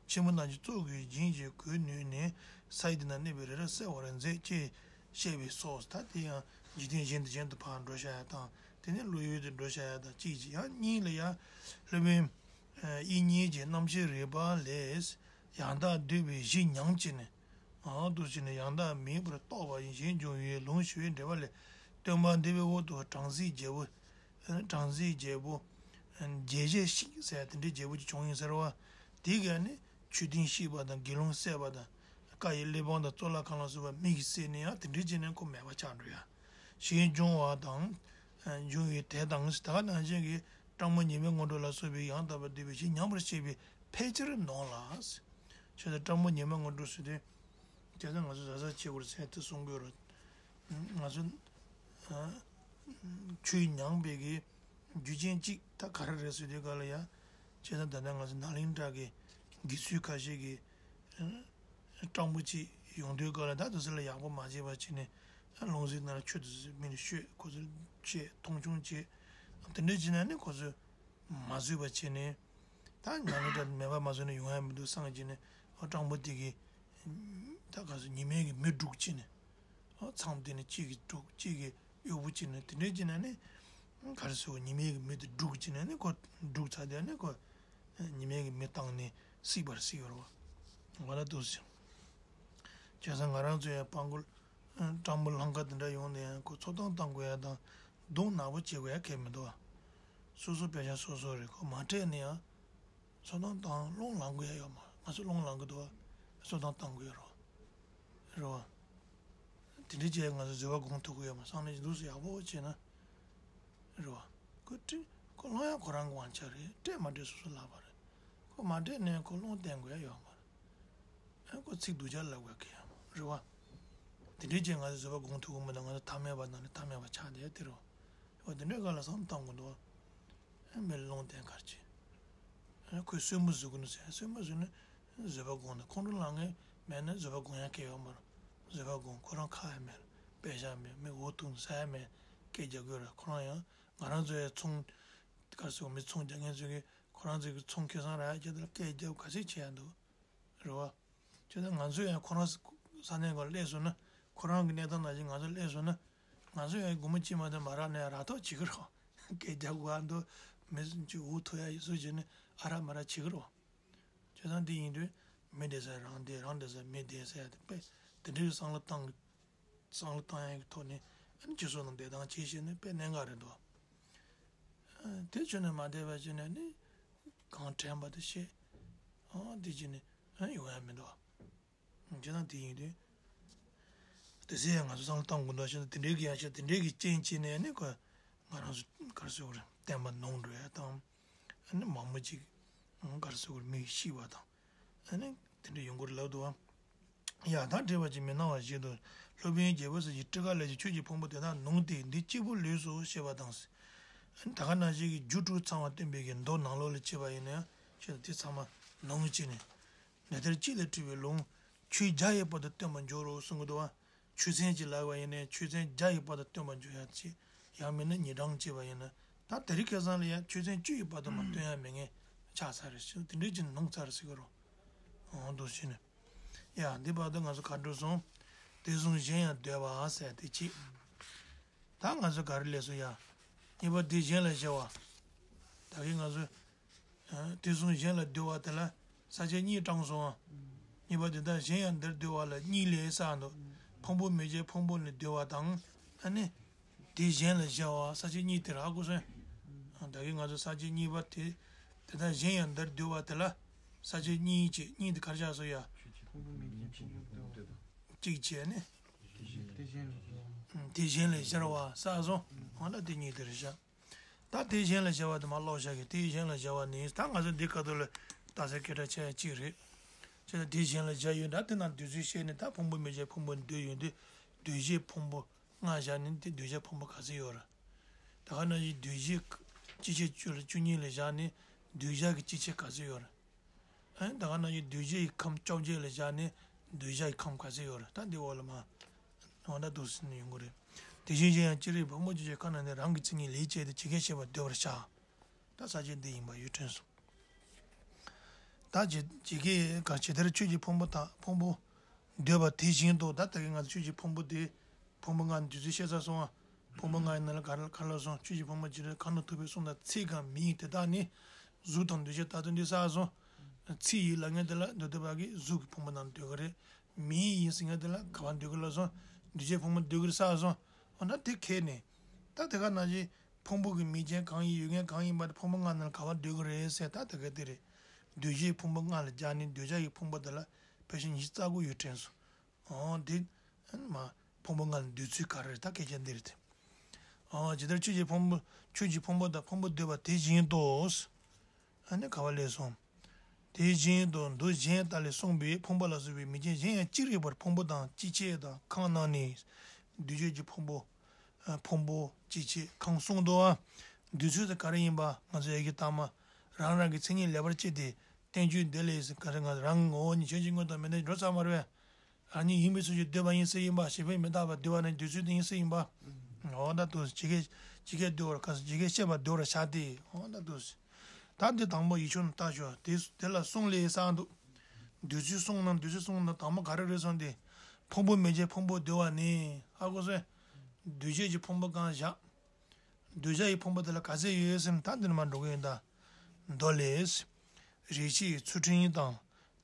ཆེན་པོ་རྣམས་ཀྱི་གཙུག་གི་བྱིན་གྱིས་གོས་ནུས་ནས་ས་ཡི་དེ་ན་གནས་པའི་རི་རབ་གསལ་བར་མཛད་ཅེས་བཤད་པའི་སོགས་ད་དེ་ཡང་འཇིག་རྟེན་གཞན་དང་གཞན་དུ་ཕར་འགྲོ་བྱ་ཡ་དང་དེ་ནས་ཀླུ་ཡུལ་དུ་འགྲོ་བྱ་ཡ་དང་གཅིག་ཅིག་ཡང་གཉིས་ལ་ཡང་སློབ་དཔོན་དབྱིག་གཉེན་གྱི་རྣམ་བཤད་རིག་པ་ལས་ཡང་དག་འདོད་པའི་གཞི་ཉམས་ཀྱིས་ནས། ཨ་འདུ་བྱས་ནས་ཡང་དག་མིན་པར་རྟོགས་པ་ཡིན་ཞེས་འབྱུང་བའི་ལུང་ཞུ་བའི་འགྲེལ་པ་ལས་སྟོན་པ་འདི་པའི་འོག་ཏུ་བྲམ་ཟེའི་རྒྱལ་པོ། བྲམ་ཟེའི་རྒྱལ་པོ། རྒྱལ་བྱེད་ཞིག་ཟེར་དེ་འདྲའི་རྒྱལ་པོ་ཅིག་བྱུང་ཡིན་ཟེར་བ། དེ་གས་ནི་མཆོད་རྟེན་བཤིག་པ་དང་དགེ་སློང་བསད་པ་དང་བཀའ་ཡི་གླེགས་བམ་དང་གཙུག་ལག་ཁང་ལ་སོགས་པ་མི་གིས་བསད་ནས་ཡང་དེ་འདྲའི་བྱས་ནས་ཁོ་མེད་པ་ཆགས་འགྲོ་ཡ། ཞེས་འབྱུང་བ་དང་། འབྱུང་བའི་དེ་དང་ད་ག་ནང་བཞིན་གྱི་སྤྲང་པོ་ཉི་མའི་སྔོན་འགྲོ་ལ་སོགས་པའི་ཡང་དག་པར་འདོད་པའི་གཞི་ཉམས་པར་བྱེད་པའི་ཕལ་ཆེར་ནོར་ལ། ཁྱོད་ཚོ་སྤྲང་པོ་ཉི་མ་ངོ་སྤྲོད་ཟེར་དུས། ཁྱེད་ཚོ་ང་ཚོ་གཟབ་གཟབ་བྱེད་དགོས་ཟེར་དེ་གསུང་དགོས་རེད། ང་ཚོ་ཆོས་ཉམས་པའི་གི་རྒྱུ་རྐྱེན་གཅིག་ད་ག་རེ་རེད་ཟེར་དུས་ག་ལ་ཡ། ཁྱེད་ཚོ་ད་ལྟ་ང་ཚོ་ནཱ་ལེནྡྲ་གི་དགེ་ཚུལ་ཁ་ཤས་ཀྱི་སྤྲང་པོ་གཅིག་ཡོང་དུས་ག་ལ་ད་དེ་ཚོ་ལ་ཡག་པོ་མ་བྱས་པ་བྱས་ནས་ལུང་ཟིན་ན་ཆོས་དེ་ཚོ་མི་ལ་ཤོད་ཁོ་ཚོ་བཤད་མཐོང་ཆུང་བྱས། དེ་འདྲ་བྱས་ན་ནི་ཁོ་ཚོ་མ་བཟོད་པ་བྱས་ནས། ད་ཉང་ལ་འདྲ་མེད་པ་མ་བཟོས་ན་ཡོང་ཡ་མི་འདུག་བསམ་གྱི་ནས་ཨོ་སྤྲང་པོ་དེ་གིས་ད་ག་ཚོད་ཉི་མའི་གི་མེ་སྒྲུག་བྱས་ནས་ཨོ་མཚམས་དེ་ནས་གཅིག་གིས་སྒྲུག་གཅིག་གིས་གཡོག་པོ་བྱས་ནས་དེ་འདྲས་བྱས་ནས་ནི་ག་རེ་ཟེར་ཉི་མའི་གི་མེ་དེ་སྒྲུག་བྱས་ནས་ནི་ཁོ་སྒྲུག་ཚར་དེ་ནི་ཁོ་ ཉི་མའི་གི་མེ་བཏང་ནས་བསྲེགས་པར་བསྲེགས་ཡོད་རེད་བ། ང་ལ་འདུག་ཟེར། བྱས་ཙང་ང་རང་ཚོ་ཡང་སྤྲང་པོ་སྤྲང་པོ་ལྷམ་ཁ་དེ་འདྲ་ཡོང་ནས་ཡང་ཁོ་འཚོ་སྟངས་བཏང་དགོས་ཡ་དང་རྡུང་ནག་པོ་བྱེད་དགོས་ཡ་གལ་མི་འདུག་བ། སོ་སོ་པེ་ཤ་སོ་སོ་རེད། ཁོ་མ་སྤྲད་ནས་ཡང་འཚོ་སྟངས་བཏང་རླུང་ལངས་དགོས་ཡ་ཡོད་མ་རེད། ང་ཚོ་རླུང་ལངས་གི་འདུག་བ། འཚོ་སྟངས་བཏང་དགོས་ཡ་རེད་བ། རེད་བ། དེ་འདྲའི་བྱས་ང་ཚོ་བཟོད་པ་སྒོམ་ཐུབ་ཀྱི་ཡོད་མ་རེད། སང་ནས་འདུག་སེ་ཡག་པོ་བྱས་ན། རེད་བ། ཁོ་སྤྲད་ཁོ་སློང་ཡ་ཁོ་རང་གི་དབང་ཆ་རེད། སྤྲད་མ་སྤྲད་སོ་སོ་ལག་པ་རེད། ཁོ་མ་སྤྲད་ནས་ཁོ་སློང་བསྟན་དགོས་ཡ་ཡོད་མ་རེད། ཨ་ཁོ་ཚིག་སྡུག་ཅག་ལབ་དགོས་ཀྱི་ཡོད་མ་རེད་བ། དེ་འདྲའི་བྱས་ང་ཚོ་བཟོད་པ་སྒོམ་ཐུབ་ཀྱི་མི་འདུག་ང་ཚོ་ཐ་མལ་པ་ནང་ནས་ཐ་མལ་པ་ཆགས་བསྡད་དེ་རེད་བ། འོ་དེ་འདྲའི་སྐབས་ལ་བསམ་བློ་གཏོང་དགོས་འདུག་བ། མི་ལ་སློང་བསྟན་ག་རེ་བྱེད། ཁོས་གསོན་པོ་བཟོ་དགོས་ནི་ཟེར། གསོན་པོ་བཟོས་ན་བཟོད་པ་སྒོམ་ནི། ཁོང་ཁྲོ་ལངས་མཁན་མེད་ན་བཟོད་པ་སྒོམ་ཡ་གལ་ཡོད་མ་རེད། བཟོད་པ་སྒོམ། ཁོ་རང་ཁ་ཡ་མེད། པེ་ཤ་མེད། མི་འུ་ཐུག་ཟ་ཡ་མེད། སྐད་རྒྱག་དགོས་རེད། ཁོ་རང་ཡང་ང་རང་ཚོའི་ཚོང་ག་རེ་ཟེར། མི་ཚོང་རྒྱག་མཁན་ཚོས་ཀྱི་ཁོ་རང་ཚོའི་གི་ཚོང་ཁེ་བཟང་རག་ཡ་ཆེད་དུ་སྐད་རྒྱབ་ག་ཚོད་བྱེད་ཡ་འདུག་རེད་བ། བྱས་ཙང་ང་ཚོ་ཡང་ཁོ་རང་ས་གནས་སྒང་སླེབས་སོང་ན། ཁོ་རང་གི་གནས་སྟངས་ནང་བཞིན་ང་ཚོ་སླེབས་སོང་ན། ང་ཚོ་ཡང་སྒོར་མོ་གཅིག་མ་གཏོགས་མ་རག་ན་ཡང་རག་ཐོག་བྱེད་ཀྱི་རེད། སྐད་རྒྱག་དགོས་ཨ་འདུག་མི་གཅིག་འུ་ཐུག་ཡ་ཡོད་ཟེར་བྱས་ནས་ཨ་རག་མ་རག་བྱེད་ཀྱི་རེད། བྱས་ཙང་འདི་ཡིན་དུས་མི་བསྡད་ས་རང་བསྡད། རང་བསྡད་ས་མི་བསྡད་ཟེར་ཡ་དེ་དཔེ་དེ་འདྲའི་བསམ་བློ་བཏང་། བསམ་བློ་བཏང་ཡག་གི་ཐོག་ནས་ཨ་ནི་སྤྱི་ཚོགས་ནང་བསྡད་སྟངས་བྱེད་ཤེས་ན་དཔེ་གནད་འགག་རེད་འདུག་དེ་བྱུང་ནས་མ་བསྡད་པ་བྱས་ནས་ནི་གང་དྲན་པ་དེ་བཤད། ཨ་དེ་བྱས་ནས་ཨ་ཡོང་ཡ་མི་འདུག་བྱས་ཙང་དེ་ཡིན་དུས་དེ་ཚེ་ཡང་ང་ཚོ་བསམ་བློ་བཏང་དགོས་འདུག་ཞེ་ན། དེ་འདྲའི་གི་ཡང་ཤ་དེ་འདྲའི་གི་རྐྱེན་བྱས་ནས་ནི་ཁོ་ང་རང་ཚོ་ག་རེ་ཟེར་དགོས་རེད། བསྟན་པ་ནོར་འགྲོ་ཡ་དང་། ཨ་ནི་མང་པོ་ཅིག་ག་རེ་ཟེར་དགོས་རེད། མི་ཤི་བ་དང་། ཨ་ནི་དེ་འདྲ་ཡོང་གི་རེད་ལབ་འདུག་བ། ཡང་དག་བསྒྲིགས་པ་ཅིག་མི་སྣང་བ་བཞིན་དུ། སློབ་དཔོན་རྒྱལ་པོ་ཟེར་གྱི་སྤྲིན་དཀར་ལས་ཀྱི་ཆོས་ཀྱི་ཕུང་པོ་དེ་དག་ནོངས་ཏེ་འདི་གཅིག་པུ་ལུས་སོ་ཞེས་པ་དང་། ད་ག་ནང་བཞིན་གྱི་རྒྱུ་དྲུག་ཚང་བ་སྟོན་པའི་གི་མདོ་ནང་ལོགས་ལ་བྱས་པ་ཡིན་ན་ཡང་ཞེས་དེ་ཚང་མ་ནོངས་བྱས་ནས། འདི་ལྟར་གཅིག་ལས་གྲུབ་པའི་ལུང་ཆོས་བརྒྱ་ཡི་བར་དུ་སྟོན་པར་འགྱུར་རོ་གསུང་གི་འདུག་བ། ཆོས་ཚན་གཅིག་ལབ་པ་ཡིན་ནའི་ཆོས་ཚན་བརྒྱ་ཡི་བར་དུ་སྟོན་པར་འགྱུར་ཡ་ཅིག་ཡང་མིན་ན་ཉིན་གྲངས་བྱས་པ་ཡིན་ན། ད་དེ་རིང་ཁ་སང་ལ་ཡང་ཆོས་ཚན་བཅུ་ཡི་བར་དུ་མ་སྟོན་ཡ་མེད་མཁན་ཆགས་ཚར་རེད་ཟེར། དེ་འདྲའི་ཅིག་ནོངས་ཚར་ཟེར་གི་རེད། འོ་འདུག་ཟེར་ནས། ཡ་འདི་བར་དུ་ང་ཚོ་ག་འགྲོ་སོང་། དེ་གསུང་གཞན་ཡང་འདོད་པ་ཟེར་དེ་གཅིག་ད་ང་ཚོ་ག་རེ་ལས་སོ་ཡ། གཉིས་པ་དེ་གཞན་ལ་བཞག་པ། ད་གིན་ང་ཚོ། དེ་གསུང་གཞན་ལ་འདོད་པ་དེ་ལ་ས་བཅད་གཉིས་དྲངས་སོང་ང་། གཉིས་པ་དེ་དག་གཞན་ཡང་འདིར་འདོད་པ་ལ་གཉིས་ལས་བསགས་འདུག་ཕུང་པོ་མེད་ཅེས་ཕུང་པོ་ནི་འདོད་པ་དང་། ཨ་ནི། དེ་གཞན་ལ་བཞག་པ་ས་བཅད་གཉིས་དེ་རག་གོ་སོང་། ད་གིན་ང་ཚོ་ས་བཅད་གཉིས་པ་དེ། དེ་དག་གཞན་ཡང་འདིར་འདོད་པ་དེ་ལ། ས་བཅད་གཉིས་ཀྱི་གཉིས་དེ་གར་བཞག་སོང་ཡ། གཅིག་བྱས་ནས། དེ་གཞན་ལ་སྦྱར་བ་བསགས་སོང་། འོ་ན་དེ་གཉིས་དེར་བཞག་ད་དེ་གཞན་ལ་སྦྱར་བ་དེ་མར་ཀློག་བཞག་གི་དེ་གཞན་ལ་སྦྱར་བ་ནི་ད་ང་ཚོ་འདི་སྐབས་དུ་ལ་རྟགས་གསལ་སྐད་གྲགས་ཆེ་ཡ་གཅིག་རེད། བྱས་ཙང་དེ་གཞན་ལ་སྦྱར་ཡོད་འདྲ། དེ་ནང་འདོད་ཚུལ་བཤད་ནས་ད་ཕུང་པོ་མེད་ཅེས་ཕུང་པོ་འདོད་ཡོད་དུས་འདོད་བྱའི་ཕུང་པོ་ལྔ་བཞག་ནས་དེ་འདོད་བྱའི་ཕུང་པོ་ག་ཚོད་ཡོད་རེད། ད་ག་ནང་བཞིན་འདོད་བྱའི་སྤྱི་ཆ་བཅུ་ལ་བཅུ་གཉིས་ལ་བཞག་ནས་འདོད་བྱ་གི་སྤྱི་ཆ་ག་ཚོད་ཡོད་རེད། ཨ་ནི་ད་ག་ནང་བཞིན་འདོད་བྱའི་ཁམས་བཅོ་བརྒྱད་ལ་བཞག་ནས་འདོད་བྱ་ཡི་ཁམས་ག་ཚོད་ཡོད་རེད། ད་འདི་འོག་ལ་མ། འོ་ད་འདུག་སེ་ནི་ཡོང་གི་རེད། དེ་བཞིན་གཞན་ཡང་ཅི་རིགས་ཕུང་པོ་ཅི་ཆེ་ཁ་ན་ནི་རང་གི་མཚན་ཉིད་ལས་བྱས་ཏེ་ཇི་སྐད་བཤད་པ་འདོད་པར་བྱ། ད་ས་བཅད་འདི་ཡིན་པ་ཡོད་དྲན་སོང་། ད་ཇི་ཇི་སྐད་ག་ཇི་ལྟར་ཆོས་ཀྱི་ཕུང་པོ་དག་ཕུང་པོ་འདོད་པ་དེ་བཞིན་དུ། ད་ད་གིན་ང་ཚོ་ཆོས་ཀྱི་ཕུང་པོ་དེ་ཕུང་པོ་ལྔ་འདོད་ཚུལ་བཤད་ཚར་སོང་ང་། ཕུང་པོ་ལྔ་ཡི་ནང་ལ་ག་རེ་ག་རེ་ལབ་སོང་། ཆོས་ཀྱི་ཕུང་པོ་ཇི་ལྟར་ཁ་ན་ཐུག་པའི་གསུང་དང་ཚིག་གམ་མིང་དེ་དག་ནི་གཟུགས་དང་འདུ་བྱེད་ལྟར་དུ་འདི་བསགས་སོང་། ཚིག་ཡིན་ལབ་མཁན་དེ་ལ་འདོད་པ་གིས་གཟུགས་ཀྱི་ཕུང་པོ་རྣམས་འདོད་ཀྱི་རེད། མིང་ཡིན་ཟེར་མཁན་དེ་ལ་ག་པར་འདོད་ཀྱི་ལབ་སོང་། འདུ་བྱེད་ཕུང་པོ་འདོད་ཀྱི་རེད་བསགས་སོང་། འོ་ན་དེ་ཁེལ་ནས། ད་དེ་ག་ནང་བཞིན་ཕུང་པོ་གི་མིང་ཅན་གང་ཡིན་ཡོད་མཁན་གང་ཡིན་པ་དེ་ཕུང་པོ་ལྔ་ནང་ལ་ག་པར་འདོད་ཀྱི་རེད་ཟེར། ད་དེ་ག་དེ་རེད། འདོད་བྱེད་ཕུང་པོ་ལྔ་ལ་སྦྱར་ནས་འདོད་བྱ་ཡི་ཕུང་པོ་དེ་ལ་ཕལ་ཆེར་ཉི་ཤུ་རྩ་དགུ་ཡོད་དྲན་སོང་། འོ་འདི། མ། ཕུང་པོ་ལྔ་ལ་འདོད་ཚུལ་ག་རེ་རེད། ད་སྐད་ཆ་འདི་རེད་དེ། འོ་ཇི་ལྟར་ཆོས་ཀྱི་ཕུང་པོ་ཆོས་ཀྱི་ཕུང་པོ་དང་ཕུང་པོ་འདོད་པ་དེ་བཞིན་དུ། ཨ་ནི་ག་པར་སླེབས་སོང་། དེ་བཞིན་དུ་མདོ་གཞན་ལྟར་ལས་གསུངས་པའི་ཕུང་པོ་ལ་སོགས་པའི་མིང་ཅན་གཞན་ཡང་ཅི་རིགས་པར་ཕུང་པོ་དང་སྤྱི་བྱེ་དང་ཁམས་རྣམས་ནི། འདུས་བྱས་ཀྱི་ཕུང་པོ། ཕུང་པོ་སྤྱི་བྱེ་ཁམས་གསུམ་དུའང་། འདོད་ཚུལ་དེ་ག་རེ་ཡིན་པ་ང་ཚོ་ཡ་གི་ལྟ་མ། རང་རང་གི་མཚན་ཉིད་ལེགས་པར་དཔྱད་དེ། བསྟན་བཅོས་འདི་ལས་ག་རེ་ང་རང་ངོ་བོ་ཉིད་གཞན་གྱི་དངོས་དང་མི་ལྡན་འགྲོ་ཚར་མ་རེད། རང་ཉིད་ཡིན་པའི་ཚུལ་གྱིས་འདོད་པ་ཡིན་སྲིད་ཡིན་པ། གཞན་ཕན་མི་འདོད་པ་འདོད་པ་ནི་འདོད་ཚུལ་དེ་ཡིན་སྲིད་ཡིན་པ། འོ་ད་དུ་ཇི་སྐད་ཇི་སྐད་འདོད་པར་ག་ཇི་སྐད་བཤད་པ་འདོད་པར་བྱ་སྟེ། འོ་ད་དུ། ད་འདི་དང་པོ་ཡིག་ཆུང་ནང་ལྟ་ཞོག་དེ་དེ་ལ་གསུང་ལས་གསང་འདུག་འདོད་ཚུལ་གསུང་ན་འདོད་ཚུལ་གསུང་ན་དང་པོ་ག་རེ་རེད་གསུངས་ཏེ། ཕུང་པོ་མེད་ཅེས་ཕུང་པོ་འདོད་པ་ནི། ཧ་གོ་སོང་། འདོད་བྱེད་ཀྱི་ཕུང་པོ་གང་བཞག་འདོད་བྱ་ཡི་ཕུང་པོ་དེ་ལ་ག་ཚད་ཡོད་ཟེར་ན་ད་འདི་ནས་མར་འགྲོ་གི་ཡིན་ད། མདོ་ལས། རེ་ཞིག་ཚུལ་ཁྲིམས་དང་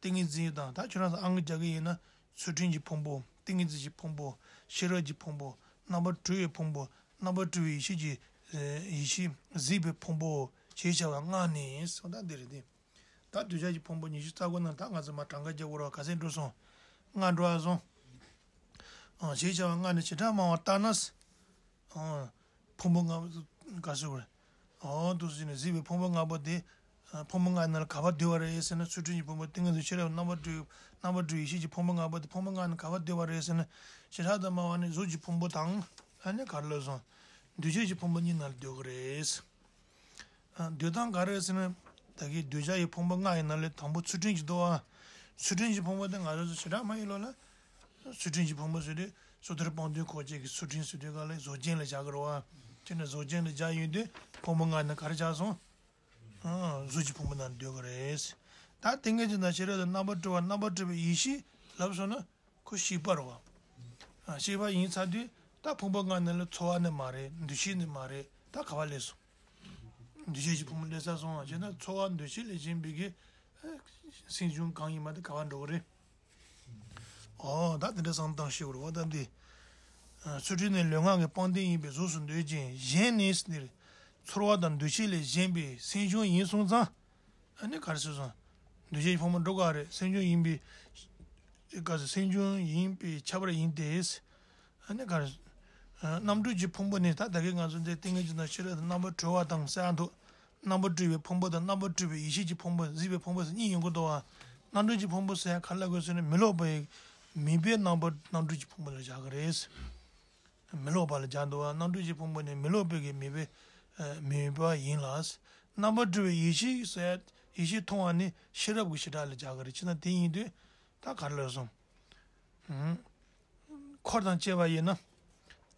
ཏིང་ངེ་འཛིན་དང་། ད་ཁྱོད་རང་ཚོ་ཨང་ཀི་རྒྱག་གི་ཡིན་ན། ཚུལ་ཁྲིམས་ཀྱི་ཕུང་པོ། ཏིང་ངེ་འཛིན་གྱི་ཕུང་པོ། ཤེས་རབ་ཀྱི་ཕུང་པོ། རྣམ་པར་གྲོལ་བའི་ཕུང་པོ། རྣམ་པར་གྲོལ་བའི་ཡེ་ཤེས་ཀྱི། ཡེ་ཤེས་གཟིགས་པའི་ཕུང་པོ་ཞེས་བྱ་བ་ལྔ་ནི་ཟེར། ད་འདི་རེད་དེ། ད་འདོད་ཆགས་ཀྱི་ཕུང་པོ་ཉི་ཤུ་རྩ་དགུ་ནང་ད་ང་ཚོ་མར་གྲངས་ཀ་རྒྱག་དགོས་རེད་བ། ག་ཚད་འགྲོ་སོང་། ལྔ་འགྲོ་ཨ་སོང་། ཨང་ཞེས་བྱ་བ་ལྔ་ནི་བྱེ་བྲག་སྨྲ་བ་ལྟར་ན། ཨང་། ཕུང་པོ་ལྔ་པོ་ག་ཟེར་བ་རེད། ཨོ་འདུག་སེ་བྱས་ནས་གཟིགས་པའི་ཕུང་པོ་ལྔ་པོ་དེ། ཨ། ཕུང་པོ་ལྔ་ནང་ལ་ག་པར་འདུས་པ་རེད་ཟེར་ན། ཚུལ་ཁྲིམས་ཀྱི་ཕུང་པོ། ཏིང་ངེ་འཛིན། ཤེས་རབ། རྣམ་པར་གྲོལ། རྣམ་པར་གྲོལ་ཡེ་ཤེས་ཀྱི་ཕུང་པོ་ལྔ་པོ་དེ་ཕུང་པོ་ལྔ་ནང་ག་པར་འདུས་པ་རེད་ཟེར་ན། བྱེ་བྲག་ཏུ་སྨྲ་བ་ནི་གཟུགས་ཀྱི་ཕུང་པོ་དང་། ཨ་ནི་ག་རེ་ལབ་སོང་། འདུས་བྱས་ཀྱི་ཕུང་པོ་གཉིས་ནང་ལ་འདུས་ཀྱི་རེད། ཨ། འདུས་སྟངས་ག་རེ་ཟེར་ན། ད་གིན་འདོད་ཆགས་ཀྱི་ཕུང་པོ་ལྔ་ཡི་ནང་ལས་དང་པོ་ཚུལ་ཁྲིམས་ཀྱི་འདུ་བ། ཚུལ་ཁྲིམས་ཀྱི་ཕུང་པོ་དེ་ང་རང་ཚོ་བྱེ་བྲག་སྨྲ་བའི་ལུགས་ལ། ཚུལ་ཁྲིམས་ཀྱི་ཕུང་པོ་ཟེར་དུས་སོ་ཐར་སྤངས་རྟོགས་འཁོར་བཅས་ཀྱི་ཚུལ་ཁྲིམས་ཟེར་དུས་ག་ལ་གཟུགས་ཅན་ལ་བཞག་གི་རེད་བ། དེ་ནས་གཟུགས་ཅན་ལ་བཞག་ཡོང་དུས་ཕུང་པོ་ལྔ་ནི་ག་རེ་ཆགས་སོང་། ཨ། གཟུགས་ཀྱི་ཕུང་པོ་ནང་འདུས་ཀྱི་རེད། ད་ཏིང་ངེ་འཛིན་དང་ཤེས་རབ་དང་རྣམ་པར་གྲོལ་བ། རྣམ་པར་གྲོལ་བའི་ཡེ་ཤེས་ལབ་སོང་ན། ཁོ་ཤེས་པ་རེད་བ། ཨ། ཤེས་པ་ཡིན་ཚར་དུས་ད་ཕུང་པོ་ལྔ་ནང་ལ་ཚོར་བ་ནི་མ་རེད། འདུ་ཤེས་ནི་མ་རེད། ད་ག་པར་སླེབས་སོང་། འདུ་བྱེད་ཀྱི་ཕུང་པོ་སླེབས་ཚར་སོང་བ་བྱས་ན། ཚོར་བ་འདུ་ཤེས་ལས་གཞན་པའི་གི། ཨ། སེམས་བྱུང་གང་ཡིན་པ་དེ་ག་པར་འགྲོ་གི་རེད། ཨོ་ད་དེ་འདྲ་བསམ་བློ་བཏང་ཤེས་དགོས་རེད་བ། ད་འདི། ཨ། ཚུལ་ཁྲིམས་ནི་ལུས་ངག་གི་སྤངས་རྟོགས་ཡིན་པས་གཟུགས་སུ་འདོད་ཅིང་། གཞན་ནི་ཟེར་ནི་རེད། ཚོར་བ་དང་འདུ་ཤེས་ལས་གཞན་པའི་སེམས་བྱུང་ཡིན་སོང་ཙང་། ཨ་ནི་ག་རེ་ཟེར་སོང་། འདུ་བྱེད་ཕུང་པོ་འགྲོ་ག་རེད། སེམས་བྱུང་ཡིན་པའི། ག་ཟེར། སེམས་བྱུང་ཡིན་པའི་ཁྱད་པར་ཡིན་ཏེ། ཨ་ནི་ག་རེ། ཨ། རྣམ་གྲོལ་གྱི་ཕུང་པོ་ནི། ད་ད་གིན་ང་ཚོ་འདི་ཏིང་ངེ་འཛིན་དང་ཤེས་རབ་དང་རྣམ་པར་གྲོལ་བ་དང་ཟེར་ཡ་འདུག་རྣམ་པར་གྲོལ་བའི་ཕུང་པོ་དང་རྣམ་པར་གྲོལ་བའི་ཡེ་ཤེས་ཀྱི་ཕུང་པོ། གཟིགས་པའི་ཕུང་པོ་ཟེར་གཉིས་ཡོང་གི་འདུག་བ། རྣམ་གྲོལ་གྱི་ཕུང་པོ་ཟེར་ཡ་ག་རེ་ལབ་དགོས་ཟེར་ན། མི་སློབ་པའི། མུན་པའི་རྣམ་པར་རྣམ་གྲོལ་གྱི་ཕུང་པོ་ལ་བཞག་གི་རེད། མི་སློབ་པ་ལ་སྦྱར་འདུག་བ། རྣམ་གྲོལ་གྱི་ཕུང་པོ་ནི་མི་སློབ་པའི་གི་མུན་པའི། ཨ། མུན་པ་ཡིན་ལ། རྣམ་པར་གྲོལ་བའི་ཡེ་ཤེས་ཟེར། ཡེ་ཤེས་མཐོང་བ་ནི་ཤེས་རབ་ཀྱི་བྱེ་བྲག་ལ་སྦྱར་གི་རེད། བྱས་ན་དེ་ཡིན་དུས་ད་ག་རེ་ལབ་སོང་། ཨུམ། འཁོར་དང་བཅས་པ་ཡིན་ན།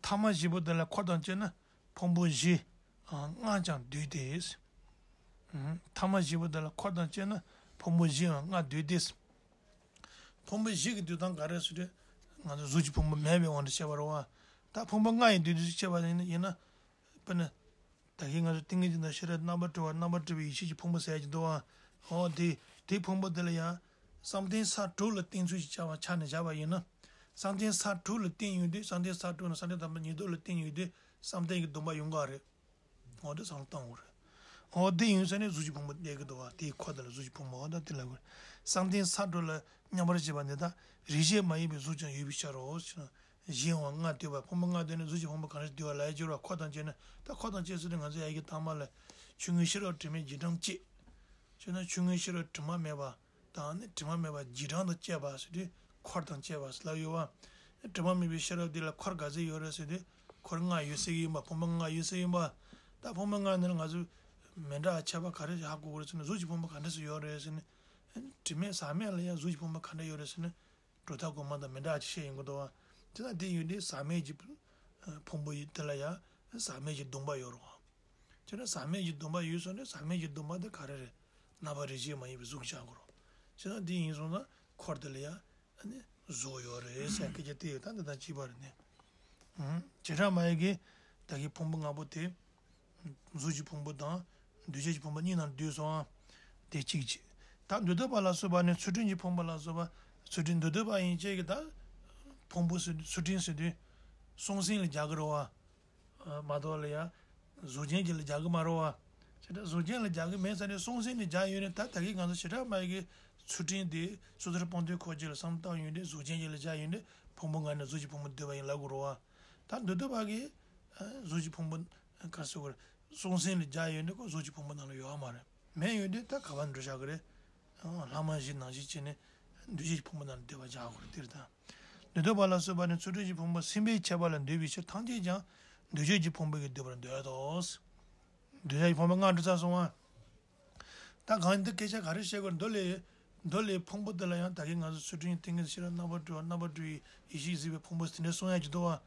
ཐ་མལ་བཞི་པོ་དེ་ལ་འཁོར་དང་བཅས་ན་ཕུང་པོ་བཞི། ཨ། ལྔ་ཀྱང་འདུས་ཏེ། ཨུམ། ཐ་མལ་བཞི་པོ་དེ་ལ་འཁོར་དང་བཅས་ན་ཕུང་པོ་བཞི་ཡང་ལྔ་འདུས་ཏེ། ཕུང་པོ་བཞི་གི་འདུས་སྟངས་ག་རེ་ཟེར་དུས། ང་ཚོ་གཟུགས་ཀྱི་ཕུང་པོ་མེད་པའི་དབང་དུ་བྱས་པ་རེད་བ། ད་ཕུང་པོ་ལྔ་ཡི་འདུས་སྟངས་བྱས་པ་ཡིན་ན། ཡིན་ན། དཔེར་ན། ད་གིན་ང་ཚོ་ཏིང་ངེ་འཛིན་དང་ཤེས་རབ། རྣམ་པར་གྲོལ་བ། རྣམ་པར་གྲོལ་བའི་ཡེ་ཤེས་ཀྱི་ཕུང་པོ་ཟེར་གྱི་འདུག་བ། འོ་དེ། དེ་ཕུང་པོ་དེ་ལ་ཡང་། བསམ་གཏན་ས་དྲུག་ལ་བརྟེན་ཚུལ་གྱི་ཆ་བ་ཆ་ནས་བཞག་པ་ཡིན་ན། བསམ་གཏན་ས་དྲུག་ལ་བརྟེན་ཡོང་དུས། བསམ་གཏན་ས་དྲུག་ནས་བསམ་གཏན་དང་པོ་ཉིད་རྟོགས་ལ་བརྟེན་ཡོང་དུས་བསམ་གཏན་གྱི་སྡོམ་པ་ཡོང་གི་རེད། འོ་དེ་བསམ་བློ་བཏང་དགོས་རེད། འོ་དེ་ཡིན་ཟེར་ནས་གཟུགས་ཀྱི་ཕུང་པོ་སླེབས་ཀྱི་འདུག་བ། དེའི་འཁོར་དེ་ལ་གཟུགས་ཀྱི་ཕུང་པོ། འོ་ད་དེ་ལ་དགོས། བསམ་གཏན་ས་དྲུག་ལ་མཉམ་པར་བཞག་པ་འདི་དག་རེག་བྱའི་མ་ཡིན་པའི་གཟུགས་ཀྱང་ཡོད་པའི་ཕྱིར་རོ། གཞན་ཡང་ལྔ་འདུས་པ། ཕུང་པོ་ལྔ་འདུས་ནས་གཟུགས་ཀྱི་ཕུང་པོ་གང་རེ་འདུས་པ་ལབ་ཡ་སྦྱོར་བ། འཁོར་དང་བཅས་ན། ད་འཁོར་དང་བཅས་ཟེར་དུས་ང་ཚོ་ཡ་གི་ཐ་མ་ལ་ཆོས་མངོན་ཤེས་རབ་དྲི་མེད་བརྒྱད་ཕྲེང་བཅས། ཅེ་ན་ཆོས་མངོན་ཤེས་རབ་དྲི་མ་མེད་པ་དང་ནི། དྲི་མ་མེད་པ་བརྒྱད་ཕྲེང་དང་བཅས་པ་ཟེར་དུས་འཁོར་དང་བཅས་པ་ཟེར་ལབ་ཡོད་བ། དྲི་མ་མེད་པའི་ཤེས་རབ་འདི་ལ་འཁོར་ག་ཚད་ཡོད་རེད་ཟེར་དུས། འཁོར་ལྔ་ཡོད་སྲིད་ཀྱི་ཡིན་པ། ཕུང་པོ་ལྔ་ཡོད་སྲིད་ཀྱི་ཡིན་པ། ད་ཕུང་པོ་ལྔ་ནི་ང་ཚོ་མི་འདྲ་ཁྱད་པར་ག་རེ་ཧ་གོ་དགོས་རེད་ཟེར་ན། གཟུགས་ཀྱི་ཕུང་པོ་ག་འདྲ་ཞིག་ཡོད་རེད་ཟེར་ན། དྲི་མེད་ཟག་མེད་ལ་ཡང་གཟུགས་ཀྱི་ཕུང་པོ་ག་འདྲ་ཡོད་རེད་ཟེར་ན། གྲུབ་མཐའ་སྒོམ་པ་དང་མི་འདྲ་ཅིག་བཤད་ཡོང་གི་འདུག་བ། དེ་ལ་དེ་ཡོད་དུས་ཟག་མེད་ཀྱི་ཕུང་པོ་ཡི་དེ་ལ་ཡང་ཟག་མེད་ཀྱི་སྡོམ་པ་ཡོད་རེད་བ། བྱས་ན་ཟག་མེད་ཀྱི་སྡོམ་པ་ཡོད་སོང་ནས། ཟག་མེད་ཀྱི་སྡོམ་པ་དེ་ག་རེ་རེད། རྣམ་པར་རིག་བྱེད་མ་ཡིན་པའི་གཟུགས་ཀྱང་དགོས་རེད། བྱས་ན་དེ་ཡིན་སོང་ན་འཁོར་དེ་ལ་ཡང་ཨ་ནི་གཟུགས་ཡོད་རེད་ཟེར་སྐད་ཆ་དེ་ཡོད། ད་འདི་དང་གཅིག་པ་རེད་ནི། ཨུམ། བྱེ་བྲག་སྨྲ་བའི་གི་ད་གི་ཕུང་པོ་ལྔ་པོ་དེ། གཟུགས་ཀྱི་ཕུང་པོ་དང་འདུས་བྱས་ཀྱི་ཕུང་པོ་གཉིས་ནང་འདུས་སོང་། དེ་གཅིག་གཅིག་ད་འདུས་ཐོབ་པ་ལ་སོགས་པ་ནི་ཚུལ་ཁྲིམས་ཀྱི་ཕུང་པོ་ལ་སོགས་པ། ཚུལ་ཁྲིམས་འདུས་ཐོབ་པ་ཡན་ཆད་ཀྱི་ད་ཕུང་པོ་ཟེར། ཚུལ་ཁྲིམས་ཟེར་དུས་གསུམ་ཟིན་ལ་རྒྱག་གི་རེད་བ། ཨ། མ་གཏོགས་ལ་ཡ་གཟུགས་ཅན་གྱི་ལ་རྒྱག་གི་མ་རེད་བ། བྱས་ཙང་གཟུགས་ཅན་ལ་རྒྱག་གི་མེད་ས་ནས་གསུམ་ཟིན་ལ་རྒྱག་ཡོད་ནས། ད་ད་གིན་ང་ཚོ་བྱེ་བྲག་སྨྲ་བའི་གི་ཚུལ་ཁྲིམས་དེ་སོ་ཐར་སྤངས་རྟོགས་འཁོར་བཅས་ལ་བསམ་བཏང་ཡོད་ནས། གཟུགས་ཅན་གྱི་ལ་རྒྱག་ཡོད་ནས་ཕུང་པོ་ལྔ་ནས་གཟུགས་ཀྱི་ཕུང་པོ་འདུས་པ་ཡིན་ལབ་དགོས་རེད་བ། ད་འདུས་ཐོབ་པ་གིས་གཟུགས་ཀྱི་ཕུང་པོ་ག་རེ་ཟེར་དགོས་རེད། གསུམ་ཟིན་ལ་རྒྱག་ཡོད་ནས་ཁོ་གཟུགས་ཀྱི་ཕུང་པོ་ནང་ལ་ཡོད་མ་རེད། མེད་ཡོད་དུས་ད་ག་པར་འགྲོ་བཞག་གི་རེད། ལྷག་མ་བཞི་ནང་བཞིན་བྱས་ནས་འདུས་བྱས་ཀྱི་ཕུང་པོ་ནང་ལ་འདུས་པ་རྒྱག་དགོས་རེད། དེ་རེད་ད། འདུས་ཐོབ་པ་ལ་སོགས་པ་ནི་ཚུལ་ཁྲིམས་ཀྱི་ཕུང་པོ་སེམས་པའི་ཁྱད་པར་ལས་འདུས་པའི་ཕྱིར། ཐམས་ཅད་ཀྱང་འདུས་བྱས་ཀྱི་ཕུང་པོ་གིས་བསྡུས་པར་འདོད་དོ། འདུས་བྱས་ཀྱི་ཕུང་པོ་ལྔ་འགྲོ་ཚར་སོང་ང་། ད་གང་འདི་སྐད་ཆ་ག་རེ་བཤད་དགོས། མདོ་ལས། མདོ་ལས་ཕུང་པོ་དེ་ལ་ཡང་ད་གིན་ང་ཚོ་ཚུལ་ཁྲིམས་ཏིང་ངེ་འཛིན་ཤེས་རབ་རྣམ་པར་གྲོལ་བ། རྣམ་པར་གྲོལ་བའི་ཡེ་ཤེས་གཟིགས་པའི་ཕུང་པོ་དེ་འདྲ་གསུང་ཡ་གྱི་འདུག་བ།